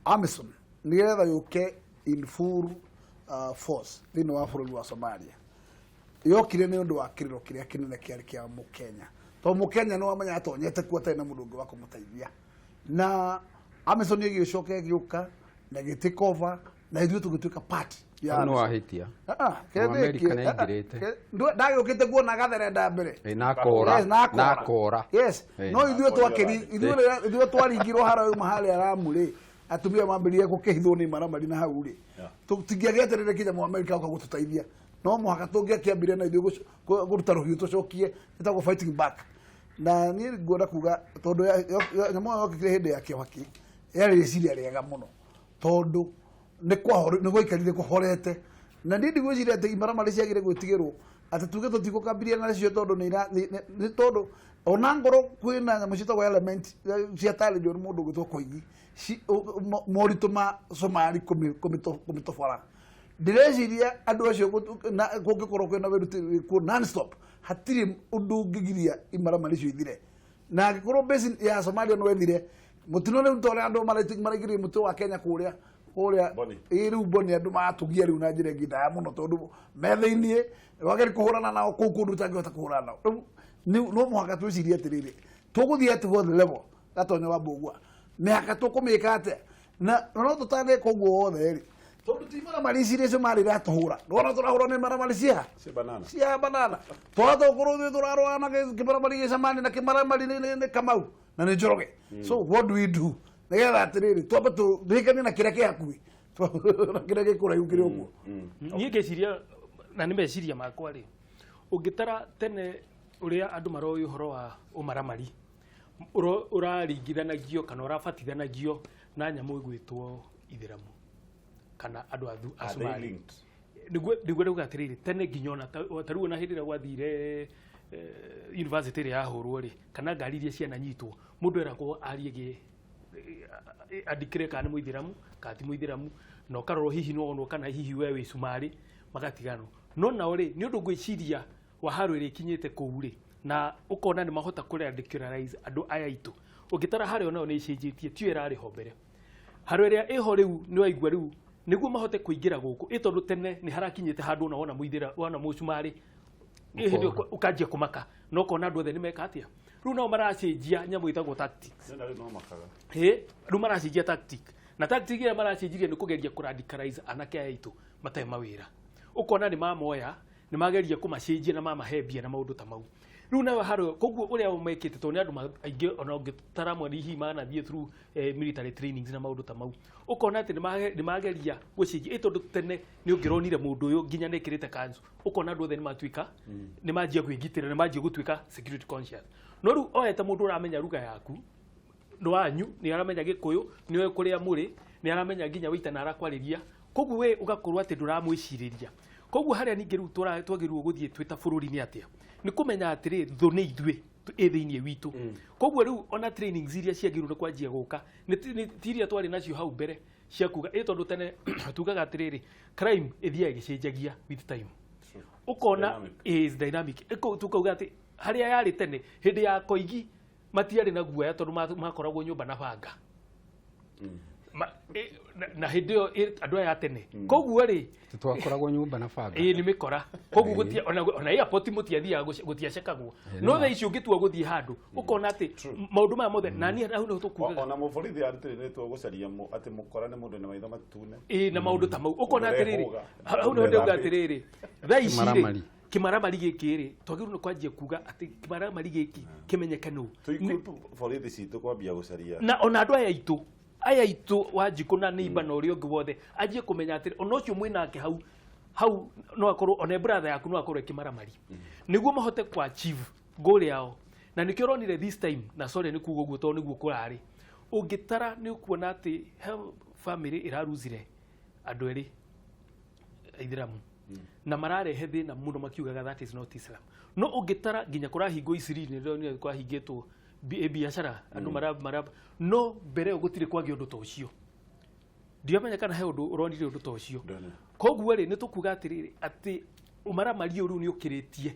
Amazon nĩgetha yũke in full force thĩinĩ wa bũrũri wa Somalia yokire nĩ ũndũ wa kĩrĩro kĩrĩa kĩnene kĩarĩ kĩa mũkenya, tondũ mũkenya nĩ wamenya atonyete kuo atarĩ na mũndũ ũngĩ wa kũmũteithia. Na Amazon ĩgĩcoka ĩgĩũka na ĩgĩ take over, na ithuĩ tũgĩtuĩka part ya Hau nĩ wahĩtia. Mũamerika nĩ aingĩrĩte. Ndagĩũkĩte kuona gatherenda mbere. Na akora. Yes, na akora. Na akora. Yes. No ithuĩ twakĩri ithuĩ twaringirwo harĩa yuma harĩa Lamu rĩ, atumia mambĩrĩria gũkĩhithwo nĩ maramari na hau rĩ, tũtingĩagĩeterere kinya Mũamerika oka gũtũteithia. No mũhaka tũngĩakĩambire na ithuĩ kũruta rũhiũ tũcokie, ĩtagwo fighting back. Na niĩ nguona kuga tondũ nyamũ ĩyo yokire hĩndĩ ya Kĩbaki, yarĩ rĩciria rĩega mũno, tondũ nĩ gwaikarire kũhorete. Na niĩ ndigwĩciria atĩ imaramari ciagĩrĩire gwĩtigĩrwo atĩ tuge tũtigũkambiria nacio, tondũ nĩ tondũ ona ngorwo kwĩna nyamũ ciĩtagwo element ciatarĩrio nĩ mũndũ ũgwĩtwo Koigi, moritũ ma Somali kũmĩtobora. Ndĩreciria andũ acio kũngĩkorwo kwĩna wĩruti kuo non-stop, hatirĩ ũndũ ũngĩgiria imaramari icio ithire. Na angĩkorwo base ya Somalia no ĩthire, mũtino rĩu ta ũrĩa andũ maraingĩrire mũtĩ wa Kenya kũrĩa kũrĩa ĩ rĩu Boni, andũ maratũgia rĩu na njĩra ĩngĩ ndaya mũno, tondũ me thĩiniĩ wagĩrĩire kũhũrana nao kũu kũndũ ũtangĩhota kũhũrana nao. Rĩu no mũhaka twĩcirie atĩrĩrĩ, tũgũthiĩ at what level Gatonyo wa Mbũgua, mĩhaka tũkũmĩka atĩa? Na no tũtaneka ũguo wothe rĩ, tondũ ti maramari ici iria Somali iratũhũra, nĩwona tũrahũrwo nĩ maramari cia Cia banana. Cia banana. Twana tũkũrũ ithuĩ tũrarũa na kĩmaramari gĩcamani na kĩmaramari nĩ Kamau na nĩ Njoroge. So what do we do nĩgetha atĩrĩrĩ twambe tũhĩkanie na kĩrĩa kĩ hakuhĩ na kĩrĩa gĩ kũraihu kĩrĩ ũguo? Niĩ ngĩciria Na nĩ meciria makwa rĩ, ũngĩtara tene ũrĩa andũ maroĩ ũhoro wa ũmaramari, ũraringithanagio kana ũrabatithanagio na nyamũ ĩgwĩtwo ithĩramu kana andũ a Are they Somali. linked? Nĩguo ndauga atĩrĩrĩ, tene nginya ona ta rĩu ona hĩndĩ ĩrĩa gwathire university ĩrĩa yahũrwo rĩ, kana ngari iria ciananyitwo, mũndũ eragwo arie andĩkĩre kana nĩ mũithĩramu kana ti mũithĩramu, na ũkarorwo hihi no wonwo kana hihi we wĩ cumarĩ, magatiganwo. No nao rĩ, nĩ ũndũ ngwĩciria wa haro ĩrĩa ĩkinyĩte kũu rĩ, na ũkona nĩ mahota kũ radicalize andũ aya aitũ. Ũngĩtara harĩa onayo nĩ ĩcenjetie, tiyo ĩrarĩ ho mbere. Haro ĩrĩa ĩho rĩu nĩ waigua rĩu nĩguo mahote kũingĩra gũkũ, ĩ tondũ tene nĩ harakinyĩte handũ ona wona mũithĩra, wona mũcumarĩ, ĩ hĩndĩ ĩyo ũkanjia kũmaka na ũkona andũ othe nĩ meka atĩa. Rĩu nao maracenjia nyamũ ĩtagwo tactics. Nĩ rĩu no makaga. Ĩ rĩu maracenjia tactic, na tactic ĩrĩa maracenjirie nĩ kũgeria kũradicalize anake aya aitũ matarĩ mawĩra. Ũkona nĩ mamoya, nĩ mageria kũmacenjia na mamahe mbia na maũndũ ta mau. Rĩu nawe harĩa koguo ũrĩa mekĩte, tondũ nĩ andũ aingĩ ona ũngĩtara amwe hihi manathiĩ through military trainings na maũndũ ta mau, ũkona atĩ nĩ mageria gũcenjia. Ĩ tondũ tene nĩ ũngĩronire mũndũ ũyũ nginya nĩ ekĩrĩte kanzu, ũkona andũ othe nĩ matuĩka nĩ manjia kwĩgitĩra, nĩ manjia gũtuĩka security conscious. No rĩu oete mũndũ ũramenya ruga yaku nĩ wanyu, nĩ aramenya Gĩkũyũ, nĩ oĩ kũrĩa mũrĩ, nĩ aramenya nginya wĩita na arakwarĩria, koguo we ũgakorwo atĩ ndũramwĩcirĩria. Koguo harĩa ningĩ rĩu twagĩrĩirwo gũthiĩ twĩ ta bũrũri nĩ atĩa? Nĩ kũmenya atĩrĩ, thũ nĩ ithuĩ ĩ thĩinĩ witũ. Koguo rĩu ona trainings iria ciagĩrĩirwo nĩ kwanjia gũka nĩ ti iria twarĩ nacio hau mbere cia kuga ĩ tondũ tene tugaga atĩrĩrĩ, crime ĩthiaga ĩgĩcenjagia with time, ũkona Dynamic. Is dynamic. Tukauga atĩ harĩa yarĩ tene hĩndĩ ya koigi matiarĩ na guoya tondũ makoragwo nyũmba na banga. Na hĩndĩ ĩyo andũ aya a tene, koguo rĩ Twakoragwo nyũmba na banga. Ĩ nĩ mĩkora, koguo gũtia ona airport mũtiathiaga gũtiacekagwo. No thaa ici ũngĩtua gũthiĩ handũ ũkona atĩ maũndũ maya mothe na niĩ hau nĩho tũkugaga. Ona mũborithi arutĩrĩtwo gũcaria atĩ mũkora nĩ mũndũ na maitho matune. Ĩ na maũndũ ta mau ũkona Ũndũ atĩrĩrĩ, ũrehuga. hau nĩho ndauga atĩrĩrĩ, thaa ici rĩ, Kĩmaramari. Kĩmaramari gĩkĩ rĩ, twagĩrĩirwo nĩ kwanjia kuga atĩ kĩmaramari gĩkĩ kĩmenyeke nũ. Tũikuru borithi citũ kwambia gũcaria. Na ona andũ aya aitũ Wanjikũ na neighbor na ũrĩa ũngĩ wothe anjie kũmenya atĩrĩ, ona ũcio mwĩnake hau hau no akorwo ona brother yaku no akorwo ĩkĩmaramari nĩguo mahote ku achieve goal yao. Na nĩkĩo ũronire this time, na sorry nĩ kuga ũguo tondũ nĩguo kũrarĩ, ũngĩtara nĩ ũkuona atĩ he family ĩraruzire andũ erĩ aithĩramu na mararehe thĩna mũno makiugaga that is not Islam. No ũngĩtara nginya kũrahingwo Isiri, nĩ kwahingĩtwo biacara andũ mara no mbere ĩyo gũtirĩ kwagĩa ũndũ ta ũcio. Ndiramenya kana he ũndũ ũronire ũndũ ta ũcio. Ndona. Koguo rĩ, nĩ tũkuga atĩrĩrĩ, atĩ ũmaramari ũyũ rĩu nĩ ũkĩrĩtie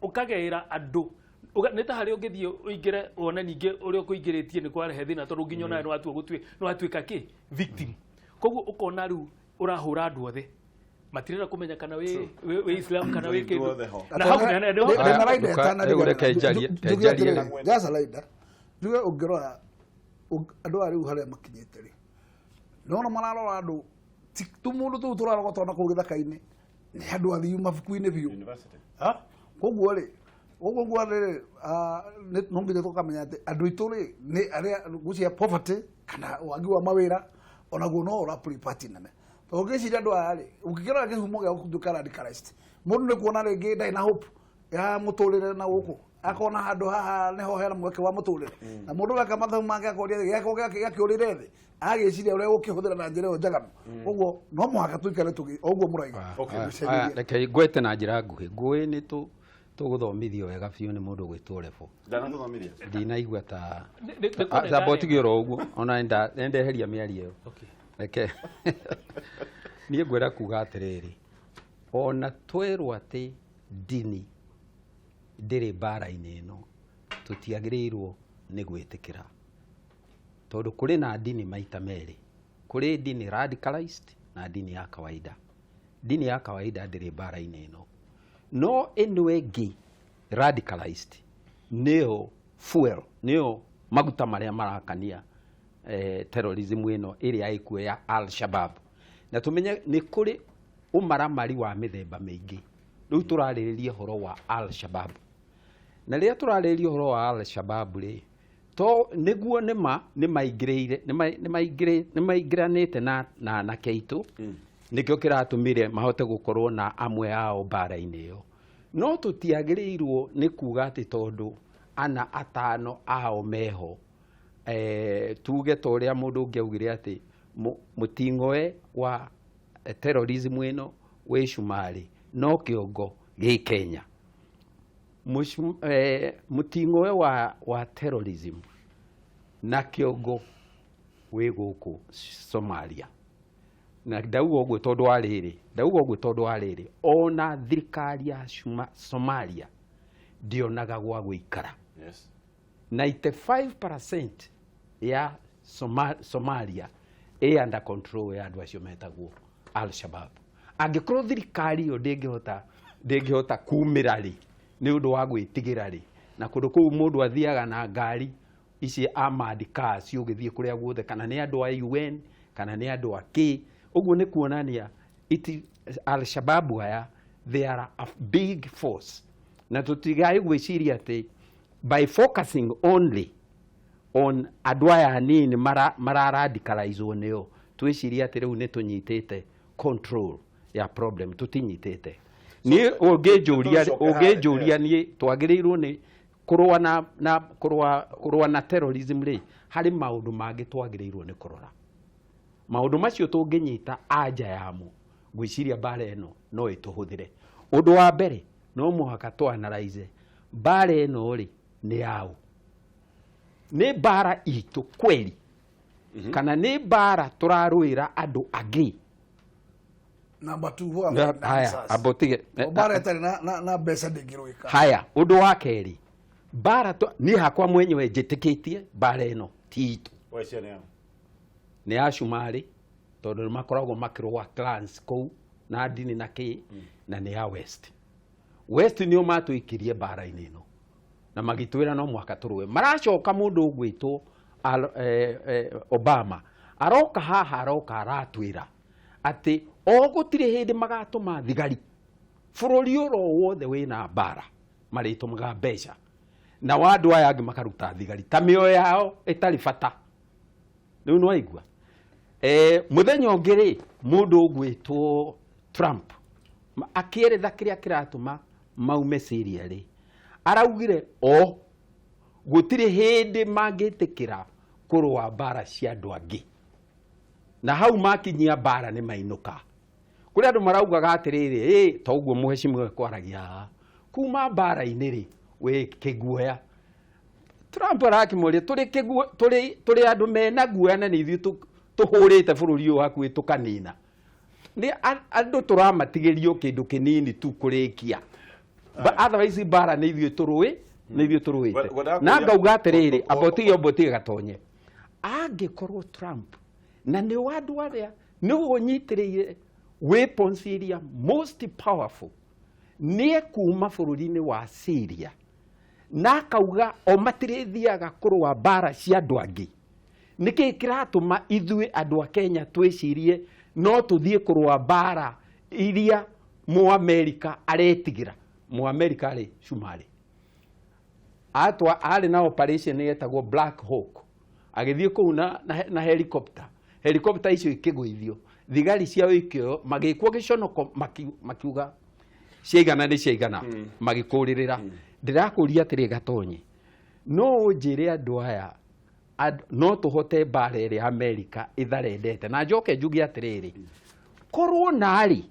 ũkageĩra andũ. Nĩ ta harĩa ũngĩthiĩ ũingĩre wone ningĩ ũrĩa ũkũingĩrĩtie nĩ kwarehe thĩna tondũ nginya onawe nĩ watua gũtuĩ nĩ watuĩka kĩ victim. Koguo ũkona rĩu ũrahũra andũ othe matirenda kũmenya kana wĩ Islam kana wĩ Twĩ kĩndũ. ithuothe ho. Na hau Aya, Ndĩna raida rĩu reke njuge njarie. atĩrĩrĩ, just raida njuge ũngĩrora andũ aya rĩu harĩa makinyĩte rĩ, nĩwona mararora andũ ti tũmũndũ tũu tũrarogotwo na kũu gĩthaka-inĩ, nĩ andũ athiu mabuku-inĩ biũ. University. Ha? Koguo rĩ, koguo nguo rĩ, no nginya tũkamenya atĩ andũ aitũ rĩ nĩ arĩa gucia poverty kana wagi wa mawĩra onaguo no ũra play part nene, tondũ ũngĩciria andũ aya rĩ, ũngĩkĩrora kĩhumo gĩa gũtuĩka radicalized, mũndũ nĩ kuona rĩngĩ ndarĩ na hope ya mũtũrĩre na gũkũ, akona handũ haha nĩho hena mweke wa mũtũrĩre, na mũndũ weka mathabu make akoria gĩakwa gĩakĩũrĩre thĩ, agĩciria ũrĩa gũkĩhũthĩra na njĩra ĩyo njaganu. Koguo no mũhaka tũikare tũgĩ o ũguo mũraiga. Okay. Aya, reke ngwete na njĩra nguhĩ. Ngũĩ nĩ tũgũthomithio wega biũ nĩ mũndũ gwĩtwo Rebo. Ndanatũthomithia. Ndinaigua ta Nĩ kũrega. Tamba ũtige oro ũguo, ona nĩndeheria mĩario ĩyo. Okay. Reke niĩ ngwenda kuga atĩrĩrĩ, ona twerwo atĩ ndini ndĩrĩ mbara-inĩ ĩno, tũtiagĩrĩirwo nĩ gwĩtĩkĩra, tondũ kũrĩ na ndini maita merĩ. Kũrĩ ndini radicalized na ndini ya kawaida. Ndini ya kawaida ndĩrĩ mbara-inĩ ĩno, no ĩno ĩngĩ radicalized nĩyo fuel, nĩyo maguta marĩa marakania terrorism ĩno ĩrĩa ĩkuo ya Al Shabab. Na tũmenye nĩ kũrĩ ũmaramari wa mĩthemba mĩingĩ. Rĩu tũrarĩrĩria ũhoro wa Al Shabab, na rĩrĩa tũrarĩrĩria ũhoro wa Al Shabab rĩ, to nĩguo nĩma nĩmaingĩrĩire nĩmaingĩranĩte na anake aitũ. Nĩkĩo kĩratũmire mahote gũkorwo na amwe ao mbara-inĩ ĩyo. No tũtiagĩrĩirwo nĩ kuga atĩ tondũ ana atano ao meho, tuge ta ũrĩa mũndũ ũngĩ augire atĩ mũting'oe wa terrorism ĩno wĩ Cumarĩ no kĩongo gĩ Kenya. Mũting'oe wa terrorism na kĩongo wĩ gũkũ Somalia. Na ndauga ũguo tondũ wa rĩrĩ, ndauga ũguo tondũ wa rĩrĩ, ona thirikari ya Somalia ndĩonaga gwa gũikara. 95% ya Somalia ĩ under control ya andũ acio metagwo Al-Shabaab. Angĩkorwo thirikari ĩyo ndĩngĩhota kumĩra rĩ, nĩ ũndũ wa gwĩtigĩra rĩ, na kũndũ kũu mũndũ athiaga na ngari ici armored cars ũgĩthiĩ kũrĩa guothe, kana nĩ andũ a UN kana nĩ andũ a kĩ, ũguo nĩ kuonania Al-Shabaab aya they are a big force, na tũtigae gwĩciria atĩ by focusing only on andũ aya anini mararadicalizwo nĩo, twĩcirie atĩ rĩu nĩ tũnyitĩte control ya problem. Tũtinyitĩte. Niĩ ũngĩnjũria, tũcoke ũngĩnjũria harĩa, niĩ twagĩrĩirwo nĩ kũrũa na kũrũa na terrorism rĩ, harĩ maũndũ mangĩ twagĩrĩirwo nĩ kũrora. Maũndũ macio tũngĩnyita anja yamo, ngwĩciria mbara ĩno no ĩtũhũthĩre. Ũndũ wa mbere, no mũhaka tũ analyze mbara ĩno rĩ nĩ yaũ. Nĩ mbara itũ kweli, kana nĩ mbara tũrarũĩra andũ angĩ? Number 2, who Na- haya, amba ũtige. Mbara ĩtarĩ na mbeca ndĩngĩrũĩka. Haya, ũndũ wa kerĩ, mbara niĩ hakwa mwenyewe njĩtĩkĩtie mbara ĩno ti itũ. Wacia nĩ yaũ? Nĩ ya Cumarĩ, tondũ nĩ makoragwo makĩrũa clans kũu na ndini na kĩ, na nĩ ya West. West nĩo matũikirie mbara-inĩ ĩno na magĩtwĩra no mũhaka tũrũe. Maracoka mũndũ ũgwĩtwo Obama aroka haha, aroka aratwĩra atĩ o gũtirĩ hĩndĩ magatũma thigari bũrũri oro wothe wĩna mbara, marĩtũmaga mbeca na wa andũ aya angĩ makaruta thigari ta mĩoyo yao ĩtarĩ bata. Rĩu nĩ waigua. Mũthenya ũngĩ rĩ, mũndũ ũgwĩtwo Trump akĩeretha kĩrĩa kĩratũma maume Syria rĩ, araugire o gũtirĩ hĩndĩ mangĩtĩkĩra kũrũa mbara cia andũ angĩ, na hau makinyia mbara nĩ mainũka. Kũrĩ andũ maraugaga atĩrĩrĩ, ta ũguo mũhecimiwa ekwaragia haha, kuma mbara-inĩ rĩ, wĩ kĩguoya. Trump arakĩmũria, tũrĩ andũ mena guoya na nĩ ithuĩ tũhũrĩte bũrũri ũyũ hakuhĩ tũkanina. Nĩ andũ tũramatigĩrio kĩndũ kĩnini tu kũrĩkia. Otherwise mbara nĩ ithuĩ tũrũĩ, nĩ ithuĩ tũrũĩte. Ngwendaga Na kũria- ngauga atĩrĩrĩ, amba ũtige, amba ũtige gatonye. Angĩkorwo Trump na nĩ wa andũ arĩa nĩwe ũnyitĩrĩire weapons iria most powerful, nĩ ekuma bũrũri-inĩ wa Syria na akauga o matirĩthiaga kũrũa mbara cia andũ angĩ, nĩkĩĩ kĩratũma ithuĩ andũ a Kenya twĩcirie no tũthiĩ kũrũa mbara iria Mũamerika aretigĩra? Mũamerika rĩ, Cumarĩ atwa arĩ na operation yetagwo Black Hawk, agĩthiĩ kũu na helicopter. Helicopter icio ikĩgũithio, thigari ciao ikĩoywo, magĩkwo gĩconoko, makiuga ciaigana nĩ ciaigana, magĩkũrĩrĩra. Ndĩrakũria atĩrĩ Gatonyi, no ũnjĩre andũ aya no tũhote mbara ĩrĩa Amerika ĩtharendete? Na njoke njuge atĩrĩrĩ, korwo narĩ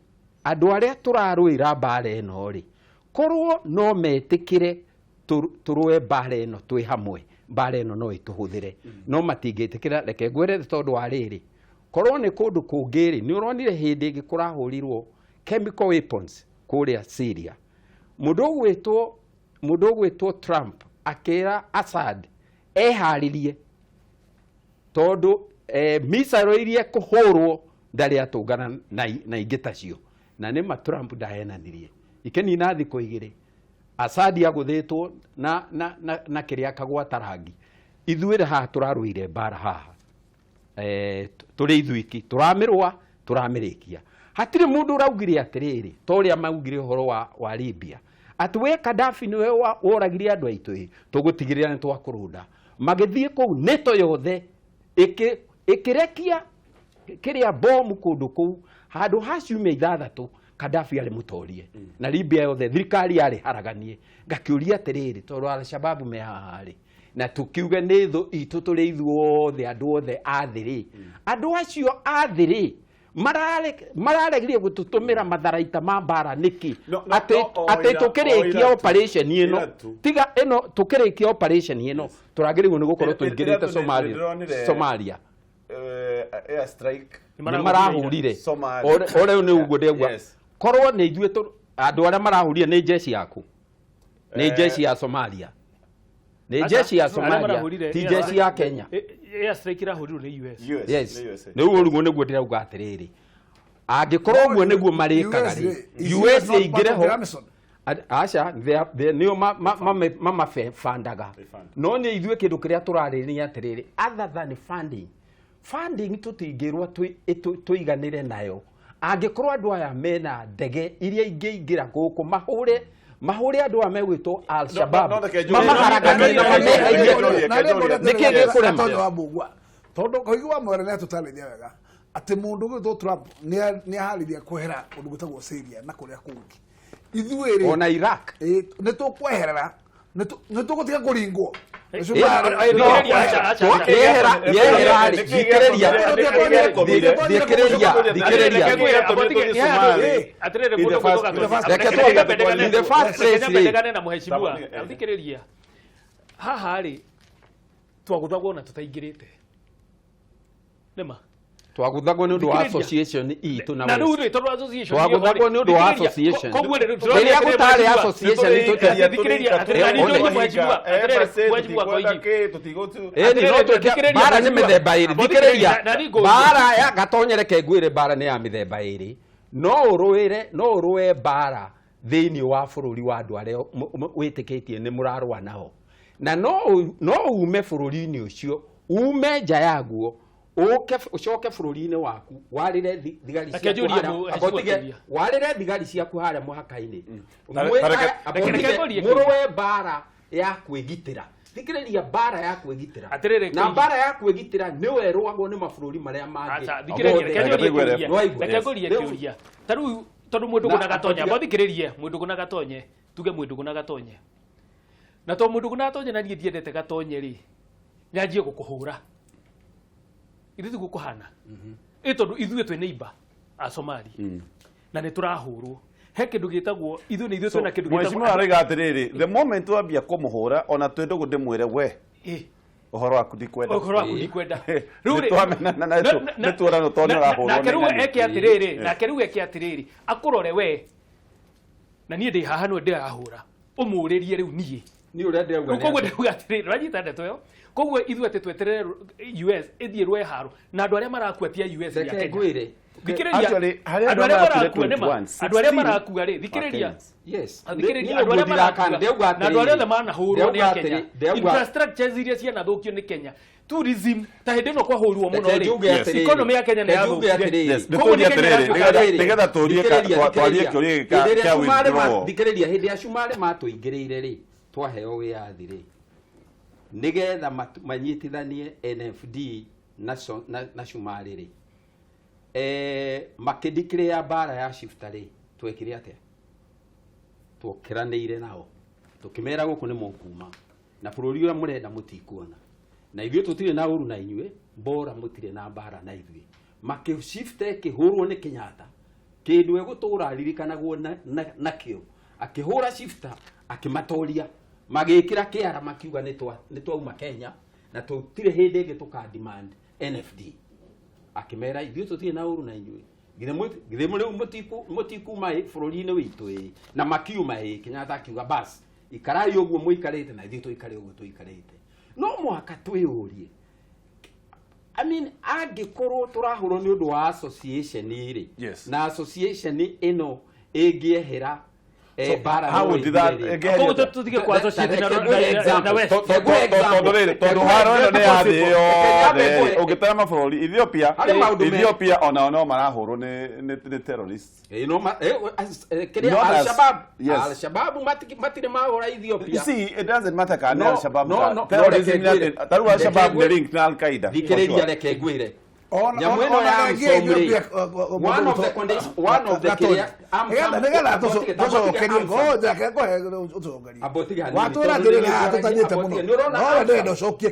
andũ arĩa tũrarũĩra mbara ĩno rĩ, korwo no metĩkĩre tũrũe mbara ĩno twĩ hamwe, mbara ĩno no ĩtũhũthĩre, no matingĩtĩkĩra. Reke ngwĩre tondũ wa rĩrĩ, korwo nĩ kũndũ kũngĩ rĩ, nĩ ũronire hĩndĩ ĩngĩ kũrahũrirwo chemical weapons kũrĩa Syria, mũndũ ũgwĩtwo Trump akĩra Assad eharĩrie tondũ missile iria kũhũrwo ndarĩ atũngana na ingĩ tacio. Na nĩ ma Trump ndahenanirie, ikĩnina thikũ igĩrĩ Assad agũthĩtwo na kĩrĩa kagwata rangi. Ithuĩ haha tũrarũire mbara haha, tũrĩ ithuiki tũramĩrũa, tũramĩrĩkia. Hatirĩ mũndũ ũraugire atĩrĩrĩ ta ũrĩa maugire ũhoro wa Libya atĩ we Gaddafi nĩwe woragire andũ aitũ, ĩ tũgũtigĩrĩra nĩ twakũrũnda. Magĩthiĩ kũu NATO yothe ĩkĩrekia kĩrĩa bomu kũndũ kũu handũ ha ciumia 6 Gaddafi arĩ mũtorie na Libya yothe thirikari yarĩ haraganie. Ngakĩũria atĩrĩrĩ, tondũ Al-Shabaab me haha rĩ, na tũkiuge nĩ thũ itũ tũrĩ ithuothe andũ othe a thĩ rĩ, andũ acio a thĩ rĩ mararegire gũtũtũmĩra matharaita ma mbara nĩkĩ? No, no, Atĩ no, o atĩ ira- o tũkĩrĩkia ira tu. operation ĩno, Ira tu. tiga ĩno tũkĩrĩkia operation ĩno tũragĩrĩirwo nĩ gũkorwo Ira- ira tũingĩrĩte tu nĩ- Somalia. nĩndĩronire- Somalia Air strike nĩ marahũrire. Somalia. O rĩu nĩ ũguo ndĩrauga. Yes. Korwo nĩ ithuĩ andũ arĩa marahũrire nĩ jeshi yaku, nĩ jeshi ya Somalia, nĩ jeshi ya Arĩa Somalia, marahũrire ti jeshi ya Kenya. Air strike ĩrahũrirwo nĩ US. US, Yes, nĩ USA. nĩ ũguo rĩu nĩguo ndĩrauga atĩrĩrĩ, angĩkorwo ũguo nĩguo marĩkaga rĩ, US US not part ĩingĩre of ho the AMISOM. Aca nĩo mamabandaga. They fund. No nĩ ithuĩ kĩndũ kĩrĩa tũrarĩrĩria atĩrĩrĩ, other than funding, funding tũtingĩrwo tũiganĩre nayo angĩkorwo andũ aya mena ndege iria ingĩingĩra gũkũ mahũre mahũre andũ aya megwĩtwo Al-Shabaab No, no, reke njuge. mamaharaganie na mameherie. Nĩkĩ gĩkũrema? Gatonyo wa Mbugua, tondũ Koigi wa Mwere nĩ atũtarĩria wega atĩ mũndũ ũgwĩtwo Trump nĩ aharĩria kwehera kũndũ gwĩtagwo Syria na kũrĩa kũngĩ. Ithuĩ rĩ ona Iraq nĩ tũkweherera, nĩ tũgũtiga kũringwo. Yehera yehera rĩ, thikĩrĩria thikĩrĩria thikĩrĩria. Atĩrĩrĩ, In the mũndũ first ũgwĩtwo place. Reke twambe- in the first place rĩ. Ndegane na mũhecimua Sawa, thikĩrĩria haha rĩ, twagũthagwo na tũtaingĩrĩte nĩma Twagũthagwo nĩ ũndũ wa Thikĩrĩria. association itũ na na rĩu West. rĩ, tondũ association Twagũthagwo nĩ ũndũ wa association. koguo rĩ, Rĩrĩa gũtarĩ association thikĩrĩria, atĩrĩrĩ, One. mheshimiwa, atĩrĩrĩ, mheshimiwa Koigi. Ĩni no twĩke Thikĩrĩria, mbara nĩ mheshimiwa. mĩthemba ĩrĩ. Abo, Thikĩrĩria thikĩrĩria, na nĩ ngũria. mbara ya Gatonye, reke ngwĩre, mbara nĩ ya mĩthemba ĩrĩ. No ũrũĩre, no ũrũe mbara thĩinĩ wa bũrũri wa andũ arĩa wĩtĩkĩtie nĩ mũrarũa nao, na no ume bũrũri-inĩ ũcio, ume nja yaguo, ũke ũcoke bũrũri-inĩ waku warĩre thigari Reke ciaku njurie harĩa- mheshimiwa abo tige- kĩũria. warĩre thigari ciaku harĩa mũhaka-inĩ. Abo Reke tige, ngũrie kĩũria. mũrũe mbara ya kwĩgitĩra. Thikĩrĩria, mbara ya kwĩgitĩra Atĩrĩrĩ, na Koigi. mbara ya kwĩgitĩra nĩwe ĩrũagwo nĩ mabũrũri marĩa mangĩ Aca, thikĩrĩria, mothe. reke njurie Reke kĩũria. Nĩwaigua? Reke ngũrie Rĩu- kĩũria. Ta rĩu tondũ mũndũ Na- gũna Gatonye, atiga- amba thikĩrĩrie, mũndũ gũna Gatonye, tuge mũndũ gũna Gatonye. Na to mũndũ gũna Gatonye na niĩ ndiendete Gatonye rĩ, nyanjie gũkũhũra. Ithuĩ tiguo kũhana. Ĩ tondũ ithuĩ twĩ neighbor a Somali. Na nĩ tũrahũrwo. He kĩndũ gĩtagwo ithuĩ nĩ ithuĩ twĩna kĩndũ Mheshimiwa gĩtagwo arauga atĩrĩrĩ, the moment wambia kũmũhũra ona twĩ ndũgũ ndĩmwĩre we Ĩ, ũhoro waku ndikwenda. ũhoro waku ndikwenda. Nĩ twamenana na nĩ tuonana tondũ nĩ ũrahũrwo nake nĩ rĩu ng'ani. eke atĩrĩrĩ, nake rĩu eke atĩrĩrĩ, akũrore we na niĩ ndĩ haha nĩwe ndĩrahũra, ũmũrĩrie rĩu niĩ. Nĩ ũrĩa ndĩrauga Rĩu nĩ koguo atĩ- ndĩrauga atĩrĩrĩ, ũranyita ndeto ĩyo, koguo ithuĩ atĩ tweterere US ĩthiĩ rwe haro na andũ arĩa marakua ti a US nĩ a Reke Kenya. ngwĩre. Thikĩrĩria, Actually, harĩ andũ andũ arĩa marakuire marakua nĩma 21, andũ arĩa 16 marakua rĩ, thikĩrĩria. Kenyans. Yes. Thikĩrĩria, Niĩ andũ arĩa nĩguo marakua ndĩrauga na andũ arĩa othe atĩrĩrĩ, manahũrwo nĩ ndĩrauga a Kenya, atĩrĩ- ndĩrauga- infrastructures iria cianathũkio nĩ Kenya, tourism ta hĩndĩ ĩno kwahũrwo mũno Reke rĩ, njuge Yes. atĩrĩrĩ. economy ya Kenya nĩ Reke njuge yathũkire. atĩrĩrĩ. Yes, nĩ Koguo tũrie nĩ Kenya atĩrĩrĩ, ĩracoka nĩgetha tũrie twarie kĩũria gĩkĩ Hĩndĩ ĩrĩa kĩa Cumarĩ withdrawal. thikĩrĩria, hĩndĩ ya Cumarĩ matũingĩrĩire rĩ, twaheo wĩyathi rĩ, nĩgetha manyitithanie NFD na Cumarĩ rĩ, makĩdeclare mbara ya shifta rĩ, twekire atĩa? Twokĩranĩire nao tũkĩmera gũkũ nĩ mũkuma na bũrũri ũrĩa mũrenda mũtikuona, na ithuĩ tũtirĩ na ũru na inyuĩ, bora mũtirĩ na mbara na ithuĩ. Makĩshifte ĩkĩhũrwo nĩ Kenyatta, kĩndũ egũtũra aririkanagwo nakĩo, akĩhũra shifta akĩmatoria, magĩkĩra kĩara, makiuga nĩ twauma Kenya na tũtirĩ hĩndĩ ĩngĩ tũka demand NFD. Akĩmera ithuĩ tũtirĩ na ũru na inyuĩ, githĩ rĩu mũtikuma bũrũri-inĩ witũ? Ĩ, na makiuma. Ĩ, Kenyatta akiuga bas, ikarai ũguo mũikarĩte na ithuĩ tũikare ũguo tũikarĩte. No mũhaka twĩyũrie, I mean, angĩkorwo tũrahũrwo nĩ ũndũ wa association rĩ, na association ĩno ĩngĩehera mbara How no would that ĩthire rĩ. ĩngĩeherio Koguo atĩa? tũtige ku associate na West. Tondũ rĩrĩ, tondũ haro ĩno nĩ ya thĩ yothe, ũngĩtara mabũrũri Ethiopia, Harĩ maũndũ Ethiopia onao no marahũrwo nĩ terrorists. No kĩrĩa Not as- Al-Shabaab, yes. Al-Shabaab matirĩ mahũra Ethiopia. You see, it doesn't matter kana No, Al-Shabaab no, ka no, terrorism no, reke ni ngwĩre. atĩ tarĩu Al-Shabaab Reke nĩ linked na Al-Qaeda. Thikĩrĩria, reke ngwĩre. Nyamũ ĩno ya AMISOM rĩ, one of the condition, one of the kĩrĩa Nĩgetha tũcokerie ngoja ũcokerie watwĩra atĩrĩrĩ haha tũtanyĩte mũno no we ndĩrenda ũcokie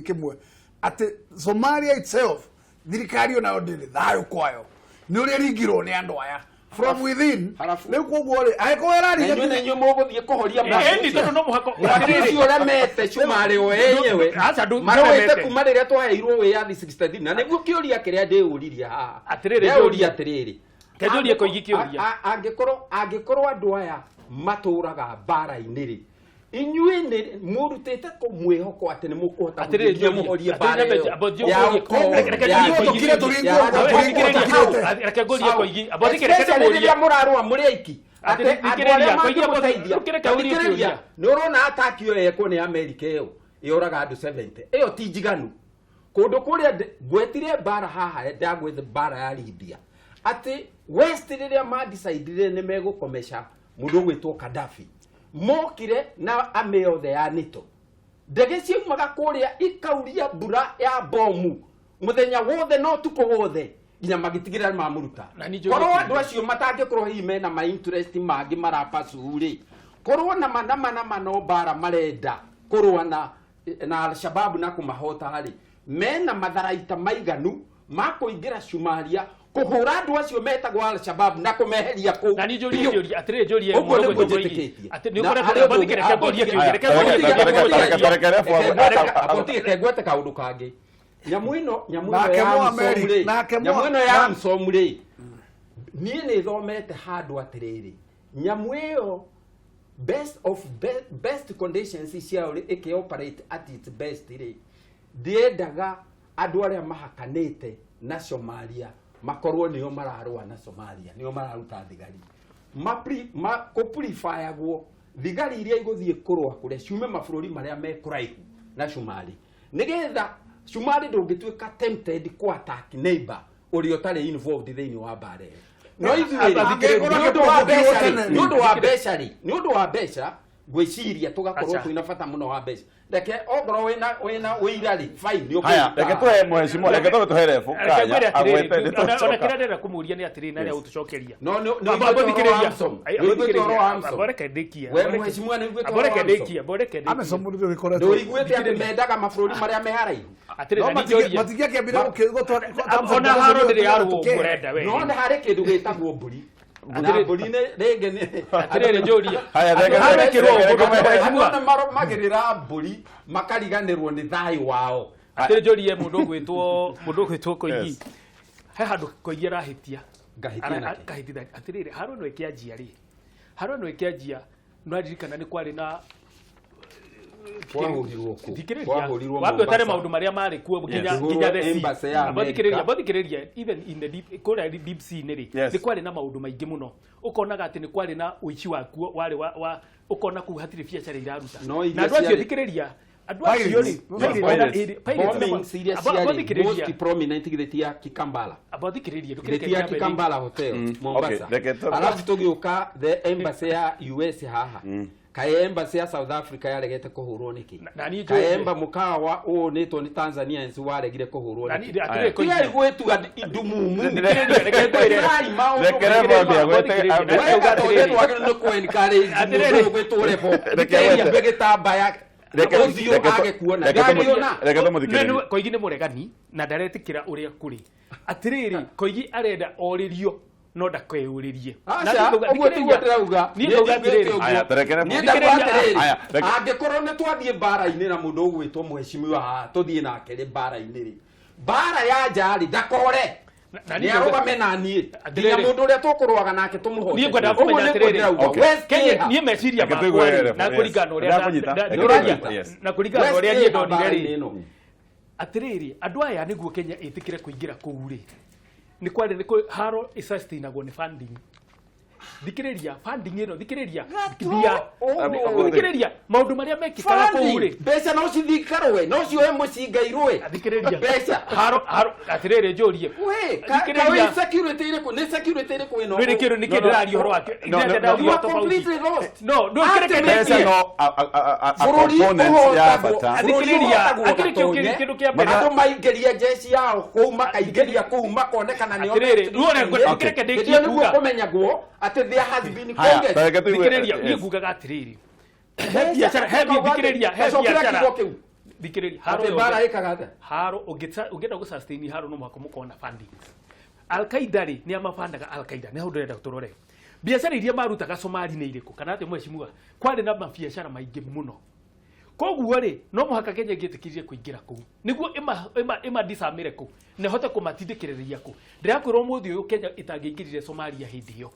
kĩmwe atĩ Somalia itself thirikari onayo ndĩrĩ thayũ kwayo nĩ ũrĩa ĩringirwo nĩ andũ aya from within. Rĩu koguo rĩ angĩkorwo ĩraringa na inyuĩ mũgũthiĩ kũhoria mwaki tondũ no mũhaka ũcio ũremete cumarĩ o enyewe marũĩte kuma rĩrĩa twaheirwo wĩyathi 63 na nĩguo kĩũria kĩrĩa ndĩũririe haha ndĩũria atĩrĩrĩ kenjũrie koigi kĩũria angĩkorwo andũ aya matũraga mbara-inĩ rĩ inyuĩ nĩ mũrutĩte kũ mwĩhoko atĩ nĩ mũkũhota gũthiĩ mũhorie mbara ĩyo ya ũko rĩrĩa mũrarũa mũrĩ aiki atĩ andũ arĩa mangĩmũteithia thikĩrĩria nĩ ũrona ataki ĩyo yekwo nĩ Amerika ĩyo ĩyoraga andũ 70 ĩyo ti njiganu kũndũ kũrĩa ngwetire mbara haha ndagwethe mbara ya Libya atĩ West rĩrĩa mandicaidire nĩ megũkomesha mũndũ ũgwĩtwo Gaddafi mokire na ame yothe ya NATO ndege ciaumaga kũrĩa ikauria mbura ya bomu mũthenya wothe na ũtukũ wothe nginya magĩtigĩrĩra nĩmamũruta korwo andũ acio matangĩkorwo hihi mena ma interest mangĩ marapasu rĩ korwo nama nama nama no mbara marenda kũrũa na Al-Shabaab na kũmahota rĩ mena matharaita maiganu ma kũingĩra Somalia kũhũra andũ acio metagwo Al-Shabaab na kũmeheria kũu na nĩ njũrie kĩũria atĩrĩrĩ njũrie ũguo nĩguo njĩtĩkĩtie atĩ nĩ ũkoretwo reke ngũrie kĩũria reke ngwete kaũndũ kangĩ nyamũ ĩno nyamũ ĩno ya AMISOM rĩ niĩ nĩ thomete handũ atĩrĩrĩ nyamũ ĩyo best of best conditions ciayo rĩ ĩkĩ operate at its best rĩ ndĩendaga andũ arĩa mahakanĩte na Somalia makorwo nĩo mararũa na Somalia nĩo mararuta thigari kũpurifayagwo thigari iria igũthiĩ kũrũa kũrĩa ciume mabũrũri marĩa me kũraihu na Somalia nĩgetha Somalia ndũngĩtuĩka tempted kũ attack neighbor ũrĩa ũtarĩ involved thĩinĩ wa mbara ĩyo no ithuĩ nĩ ũndũ wa mbeca ngwĩciria tũgakorwo twĩna bata mũno wa mbeca reke ongorwo wĩna wĩira rĩ fine nĩ haya reke tũhe mheshimiwa reke tũhe rebu kanya agwete nĩ tũcoka ona kĩrĩa ndĩrenda kũmũria nĩ atĩrĩrĩ na rĩa ũtũcokeria no nĩ ũiguĩte ũhoro wa AMISOM boreke ndĩkie we mheshimiwa nĩ ũiguĩte boreke ndĩkie boreke ndĩkie AMISOM nĩ ũkoretwo ndũiguĩte atĩ mendaga mabũrũri marĩa me haraihu atĩrĩrĩ na nĩ matingĩakĩambire ona haro ndĩrĩ yarũo ũrenda we no nĩ harĩ kĩndũ gĩtagwo mbũri na mbũri nĩ rĩngĩ nĩ atĩrĩrĩ njũrie haya andũ marũmagĩrĩra mbũri makariganĩrwo nĩ thayũ wao atĩrĩ njũrie mũndũ ũgwĩtwo Koigi he handũ Koigi arahĩtia ngahĩtia atĩrĩrĩ haro ĩno ĩkĩanjia rĩ haro ĩno ĩkĩanjia nĩwaririkana nĩ kwarĩ na wambe ũtare maũndũ marĩa marĩ kuo nginya the sea thikĩrĩria even in the deep kũrĩa deep sea nĩ rĩ nĩ kwarĩ na maũndũ maingĩ mũno ũkonaga atĩ nĩ kwarĩ na ũici wakuo warĩ wa ũkona kũu hatirĩ biacara iraruta na andũ acio thikĩrĩria andũ acio rĩ bombings iria ciarĩ most prominent githĩ ti ya Kikambala thikĩrĩria githĩ ti ya Kikambala Hotel Mombasa alafu tũgĩũka the embassy ya US haha kaĩ embassy ya South Africa yaregete kũhũrwo nĩkĩ kaĩ emba mũkawa ũnĩtwo nĩ Tanzanians waregire kũhũrwo nĩkĩ tigai gwĩtua ndumumu tigai maũndũ twagĩrĩirwo nĩ kũ encourage mũndũ ũyũ gwĩtwo rebo reke gĩtambaya ũthiũ age kuona ndangĩona reke tũmũthikĩrĩrie Koigi nĩ mũregani na ndaretĩkĩra ũrĩa kũrĩ atĩrĩrĩ Koigi arenda orĩrio no ndakeyũrĩrie aca ũguo tiguo ndĩrauga niĩ ndauga atĩrĩrĩ aya terekere niĩ ndauga atĩrĩrĩ angĩkorwo nĩ twathiĩ mbara-inĩ na mũndũ ũgwĩtwo mheshimiwa haha tũthiĩ nake rĩ mbara-inĩ rĩ mbara ya nja rĩ ndakore nĩ arũgame na niĩ nginya mũndũ ũrĩa tũkũrũaga nake tũmũhote niĩ ngwendaga kũmenya atĩrĩrĩ niĩ meciria makwa rĩ na kũringana na ũrĩa na kũringana na ũrĩa niĩ ndonire rĩ atĩrĩrĩ andũ aya nĩguo Kenya ĩtĩkĩre kũingĩra kũu rĩ nĩ kwarĩ nĩ haro ĩsustainagwo nĩ funding Thikĩrĩria funding ĩno, thikĩrĩria mbia, thikĩrĩria maũndũ marĩa mekĩkaga kũu rĩ. Mbeca no cithiĩ karũe, no cioe mũcinga irũe. Thikĩrĩria. Mbeca. Haro haro, atĩrĩrĩ, njũrie. We, Thikĩrĩria. ka security ĩrĩkũ? Nĩ security ĩrĩkũ ĩno? Rĩrĩ kĩndũ nĩkĩ ndĩraria ũhoro wake? No, no, Ndĩrenda no. ndaria You are tofauti. completely lost. No, no, kĩreke Atĩ Mbeca ndĩkie. no a Bũrũri component ya ũhotagwo- bata. bũrũri Thikĩrĩria, ũhotagwo akĩrĩ kĩo gatonye. kĩndũ kĩa mbere. Andũ maingĩria jeshi yao kũu, makaingĩria kũu, makonekana nĩo Atĩrĩrĩ, rĩu ona mekĩrĩire. kĩreke ndĩkie Hĩndĩ ĩyo nĩguo kuga. kũmenyagwo atĩ there has been Haya, congress. tareke tũigue- Thikĩrĩria, niĩ yes. ngugaga atĩrĩrĩ, he biacara, he thikĩrĩria, he Tacokera biacara. kiugo kĩu. Thikĩrĩria, haro Atĩ mbara yothe ĩkaga atĩa? Haro ũngĩenda gũ sustain haro, no mũhaka mũkorwo na funding. Al-Qaeda rĩ, nĩ amabandaga Al-Qaeda? Nĩ hau ndĩrenda tũrore biacara iria marutaga Somali nĩ irĩkũ, kana atĩ mheshimiwa kwarĩ na mabiacara maingĩ mũno. Koguo rĩ, no mũhaka Kenya ĩngĩtĩkĩrire kũingĩra kũu nĩguo ĩmadicamĩre kũu na ĩhote kũmatindĩkĩrĩria kũu. Ndĩrakwĩra ũmũthĩ ũyũ, Kenya ĩtangĩingĩrire Somalia hĩndĩ ĩyo,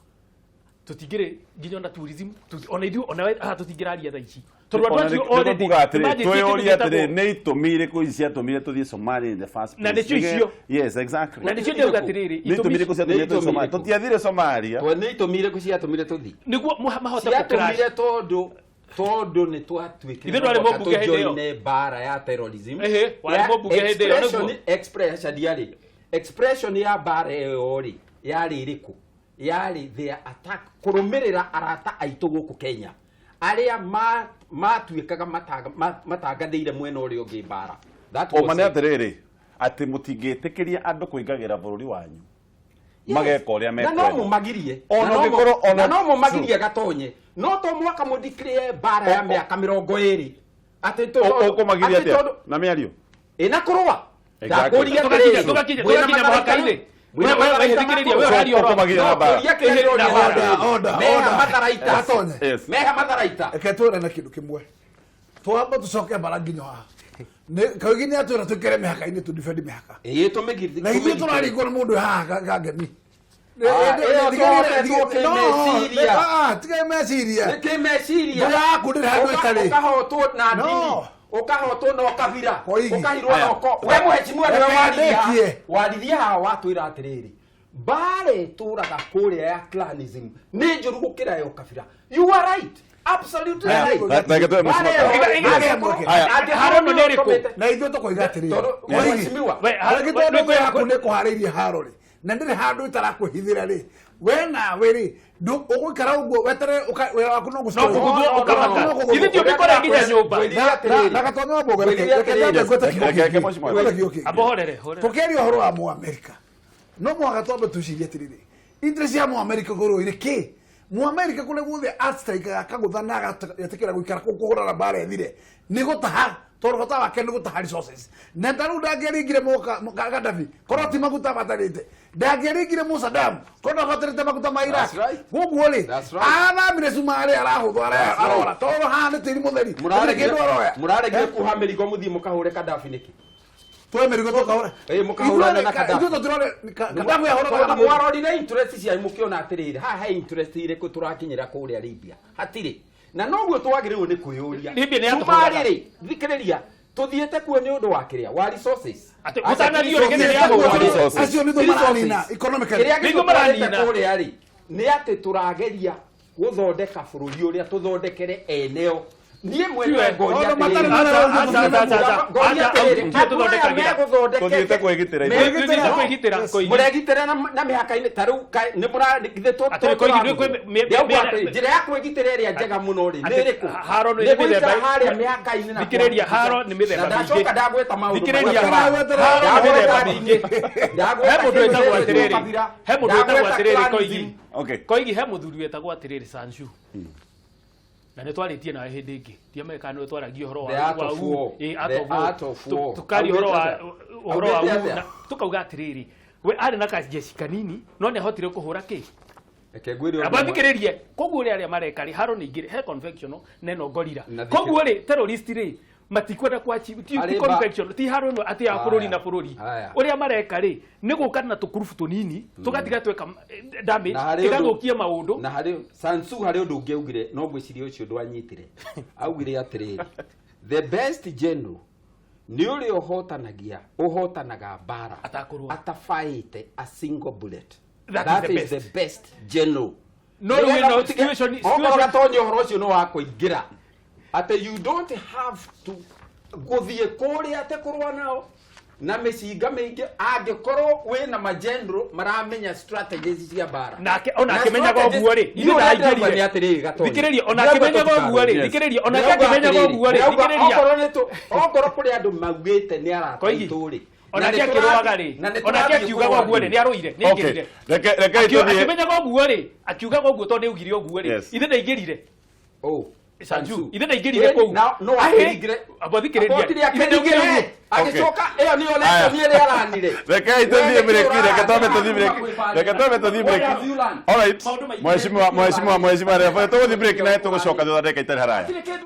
tũtingĩrĩ nginya ona tourism, ona ithuĩ ona we haha tũtingĩraria thaa ici, tondũ andũ Ona acio nĩguo already kuga atĩrĩ, nĩmanjĩtie kĩndũ twĩyũrie atĩrĩ, gĩtagwo- nĩ itũmi irĩkũ ici ciatũmire tũthiĩ Somalia in the first Na place? nĩcio icio. Yes, exactly. Na nĩcio ndĩrauga atĩrĩrĩ, Nĩ itũmi irĩkũ ciatũmire Nĩ tũthiĩ itũmi Somalia? irĩkũ? Tũtiathire Somalia. Tondũ nĩ itũmi irĩkũ ciatũmire tũthiĩ? Nĩguo mahote kũ crash. Ciatũmire tondũ nĩ twatuĩkire Ithuĩ twarĩ no mũhaka mũmbunge hĩndĩ ĩyo. tũjoine mbara ya terrorism. Ehe, warĩ Ya mũmbunge hĩndĩ ĩyo, nĩguo. Expression yarĩ, expression ya mbara ĩyo rĩ, yarĩ ĩrĩkũ? Yarĩ their attack kũrũmĩrĩra arata aitũ gũkũ Kenya arĩa matuĩkaga matangathĩire mwena ũrĩa ũngĩ mbara. That was Ũma nĩ it. atĩrĩrĩ, atĩ mũtingĩtĩkĩria andũ kũingagĩra bũrũri wanyu Yes. mageka ũrĩa Na no mekwenda. mũmagirie. Ona Na no ũngĩkorwo- na no mũmagirie gatonye, no to mwaka mũdeclare mbara ya mĩaka 20 atĩ Ũkũmagiria atĩ atĩa na mĩario? Ĩna kũrũa. Exactly. Ndakũria Tũgakinya atĩrĩrĩ, tũgakinya mwĩna tũgakinya matharaita mũhaka-inĩ. Mwĩna We- we- we- matharaita thikĩrĩria, we makũrũ. ũraria ũhoro- Ũkũmagiria na mbara. Ndakũria kĩrĩa Na ndĩroria mbara. atĩrĩrĩ, Order, meha order. matharaita. Gatonye. Yes. Meha matharaita. Reke twĩre na kĩndũ kĩmwe, twamba tũcoke mbara nginya haha. Kaũgi nĩ atwĩra twĩkĩre mĩhaka-inĩ, tũ defend mĩhaka, Ĩĩ, tũmĩgirĩ- na ithuĩ tũmĩgitĩre. tũraringwo nĩ mũndũ haha kangemi. Ah, ĩyo tũhotetwo kĩmeciria. Tiga meciria. Nĩ kĩmeciria. Mbura yaku ndĩrĩ handũ ĩtarĩ. Ũkahotwo na No. ndini, ũkahotwo na ũkabira, Koigi. ũkahirwo na ũko. We mũhecimiwa nĩwe Reke waririe ndĩkie. waririe haha, watwĩra atĩrĩrĩ, mbara ĩtũraga kũrĩa ya clanism nĩ njũru gũkĩra ya ũkabira. You are right, absolutely Haya, right. reke tuwe Mbara mheshimiwa. ĩyo- Iga- Haya. Angĩkorwo Haro nĩ ĩrĩkũ? nĩũtũmĩte- Na ithuĩ tũkoiga atĩrĩrĩ, Tondũ, Koigi, mheshimiwa, We, reke we- tondũ we- ngũ yaku nĩ kũharĩirie haro rĩ, na ndĩrĩ handũ ĩtarakwĩhithĩra rĩ, we nawe rĩ, ũgũikara ũguo weterere wĩra waku no No kũguthwo No, no, ũkamaka. no, no. Githĩ ti ũngĩkora nginya nyũmba? Ngwĩrire atĩrĩrĩ. Na gatonya wa mbogo, reke Ngwĩrire reke atĩrĩrĩ. ndambe ngwete kiugo Reke- reke kĩngĩ. mheshimiwa. Ngwete kiugo kĩngĩ. Amba horere, horere. Tũkĩaria ũhoro wa Mũamerika, no mũhaka twambe twĩcirie atĩrĩrĩ, interest ya Mũamerika kũrũ ĩrĩ kĩ? Mũamerika kũrĩa guothe astrike akagũtha na agetĩkĩra gũikara kũu kũhũrana mbara ĩthire nĩ gũtaha, tondũ bata wake nĩ gũtaha resources. Na ta rĩu ndangĩaringire Gaddafi korwo ti maguta matarĩte, ndangĩaringire Musaddam korwo ndabatarĩte maguta ma Iraq. That's right. Koguo rĩ, That's right. athamire Cumarĩ, arahũthwo, That's right. arora tondũ haha nĩ tĩri mũtheri, gũtirĩ kĩndũ aroya. Mũraregire kuha mĩrigo mũthiĩ mũkahũre Kadafi nĩkĩ? Tuwe mĩrigo tũkahũra? Ĩĩ, mũkahũrana na Gaddafi. Ithuĩ tũtirore Gaddafi ahũraga na Tondũ mwarorire interest cianyu mũkĩona atĩrĩrĩ, haha he interest irĩkũ tũrakinyĩra kũrĩa Libya? Hatirĩ. Na noguo twagĩrĩirwo nĩ kwĩyũria. Libya nĩ yatũhũraga. Cumarĩ rĩ, thikĩrĩria, tũthiĩte kuo nĩ ũndũ wa kĩrĩa wa resources. Atĩ Aca, gũtanathiĩ ti rĩ, githĩ nĩ resources. yahũra. Resources. Acio nĩ Ti maranina resources. economically. Kĩrĩa Nĩguo gĩtũtwarĩte maranina. kũrĩa rĩ, nĩ atĩ tũrageria gũthondeka bũrũri ũrĩa tũthondekere eneo. Niĩ mwene Tiwe. ngoria Tondũ matarĩ atĩrĩrĩ. mararora Aca, aca, aca, aca. Ngoria Aca, atĩrĩrĩ, tiwe andũ aya tũthondekagĩra. megũthondekete- Tũthiĩte kwĩgitĩra ithuĩ. Tũthiĩte kwĩgitĩra, Koigi. Mũregitĩra na mĩhaka-inĩ ta rĩu nĩ mũra githĩ Atĩrĩ, Koigi, nĩ kwĩ- Ndĩrauga atĩrĩ, njĩra ya kwĩgitĩra ĩrĩa njega mũno rĩ, nĩ Atĩ, ĩrĩkũ? haro nĩ Nĩ mĩthemba- gũikara harĩa mĩhaka-inĩ na Thikĩrĩria, kũhakikisha. haro nĩ mĩthemba Na ndacoka mĩingĩ. ndagweta maũndũ Thikĩrĩria, marĩa. haro nĩ mĩthemba Ndagweta mĩingĩ. ndagweta He mũndũ wĩtagwo kĩndũ atĩrĩrĩ, kabira, he mũndũ wĩtagwo ndagweta atĩrĩrĩ, clanism. Koigi. Okay. Koigi, he mũthuri wĩtagwo atĩrĩrĩ Sanchu, na nĩ twarĩtie nawe hĩndĩ ĩngĩ, ndiamenye kana nĩwe twaragia ũhoro The art of war. ĩ, art The of war. art of war. Tukaria ũhoro wa Augĩte ũhoro wa Augĩte wu atĩa? na tukauga atĩrĩrĩ, we arĩ na kajeshi kanini no nĩ ahotire kũhũra kĩ. Reke ngwĩre ũndũ Amba ũmwe. thikĩrĩrie. Koguo ũrĩa arĩa mareka rĩ, haro nĩ igĩrĩ, he conventional na ĩno gorilla. Na Koguo rĩ, terrorist rĩ, matikwenda kwachi ti Harĩ ti conventional, ti haro ĩno atĩ ya bũrũri na bũrũri. Haya. Ũrĩa mareka rĩ, nĩ gũka na tũkurubu tũnini tũgatiga tweka damage, Na harĩ ũndũ- ĩgathũkia maũndũ. Na harĩ Sansu, harĩ ũndũ ũngĩ augire, no ngwĩciria ũcio ndwanyitire. Augire atĩrĩrĩ, the best general nĩ ũrĩa ũhotanagia, ũhotanaga mbara Atakũrũa. atafaĩte a single bullet. That is the is the best general. No rĩu Nĩgetha ĩno mũtige- okorwo Gatonye ũhoro ũcio nĩ wa kũingĩra atĩ you don't have to gũthiĩ kũrĩa atĩ kũrũa nao na mĩcinga mĩingĩ, angĩkorwo wĩna mageneral maramenya strategies cia mbara. Nake ona Na akĩmenyaga strategies- ũguo rĩ, Niĩ ithe ũrĩa ndĩrauga ndaingĩrire. nĩ atĩrĩrĩ, Gatonye. Thikĩrĩria, ona Ndĩrauga akĩmenyaga ũguo rĩ, tũtikarũe. thikĩrĩria, ona Ndĩrauga akĩmenyaga atĩrĩrĩ, ũguo rĩ, ndĩrauga thikĩrĩria. okorwo nĩ okorwo kũrĩ andũ maugĩte nĩ arata Koigi, aitũ rĩ, onake na nĩ akĩrũaga rĩ, na nĩ onake tũrathiĩ akiugaga kũrũa ũguo rĩ, rĩ. nĩ arũire, nĩ Okay. aingĩrire. Rekei tũthiĩ. Akĩmenyaga ũguo rĩ, akiugaga ũguo tondũ nĩaugire ũguo rĩ, ithe ndaingĩrire. Oh, Sanju, Sanju. ithe ndaingĩrire Ĩni, kũu. No akĩringire. Amba thikĩrĩria. Abotire Ithe ndaugire akĩringire. ũguo. Agĩcoka ĩyo nĩyo Aya. lesson ĩrĩa aranire. Rekei tũthiĩ break, reke twambe tũthiĩ break. Reke twambe tũthiĩ break. What have you learned? All right. Maũndũ maingĩ. Mheshimiwa, mheshimiwa, mheshimiwa, tũgũthiĩ break na tũgũcoka thutha ndagĩka itarĩ haraya. Gũtirĩ kĩndũ.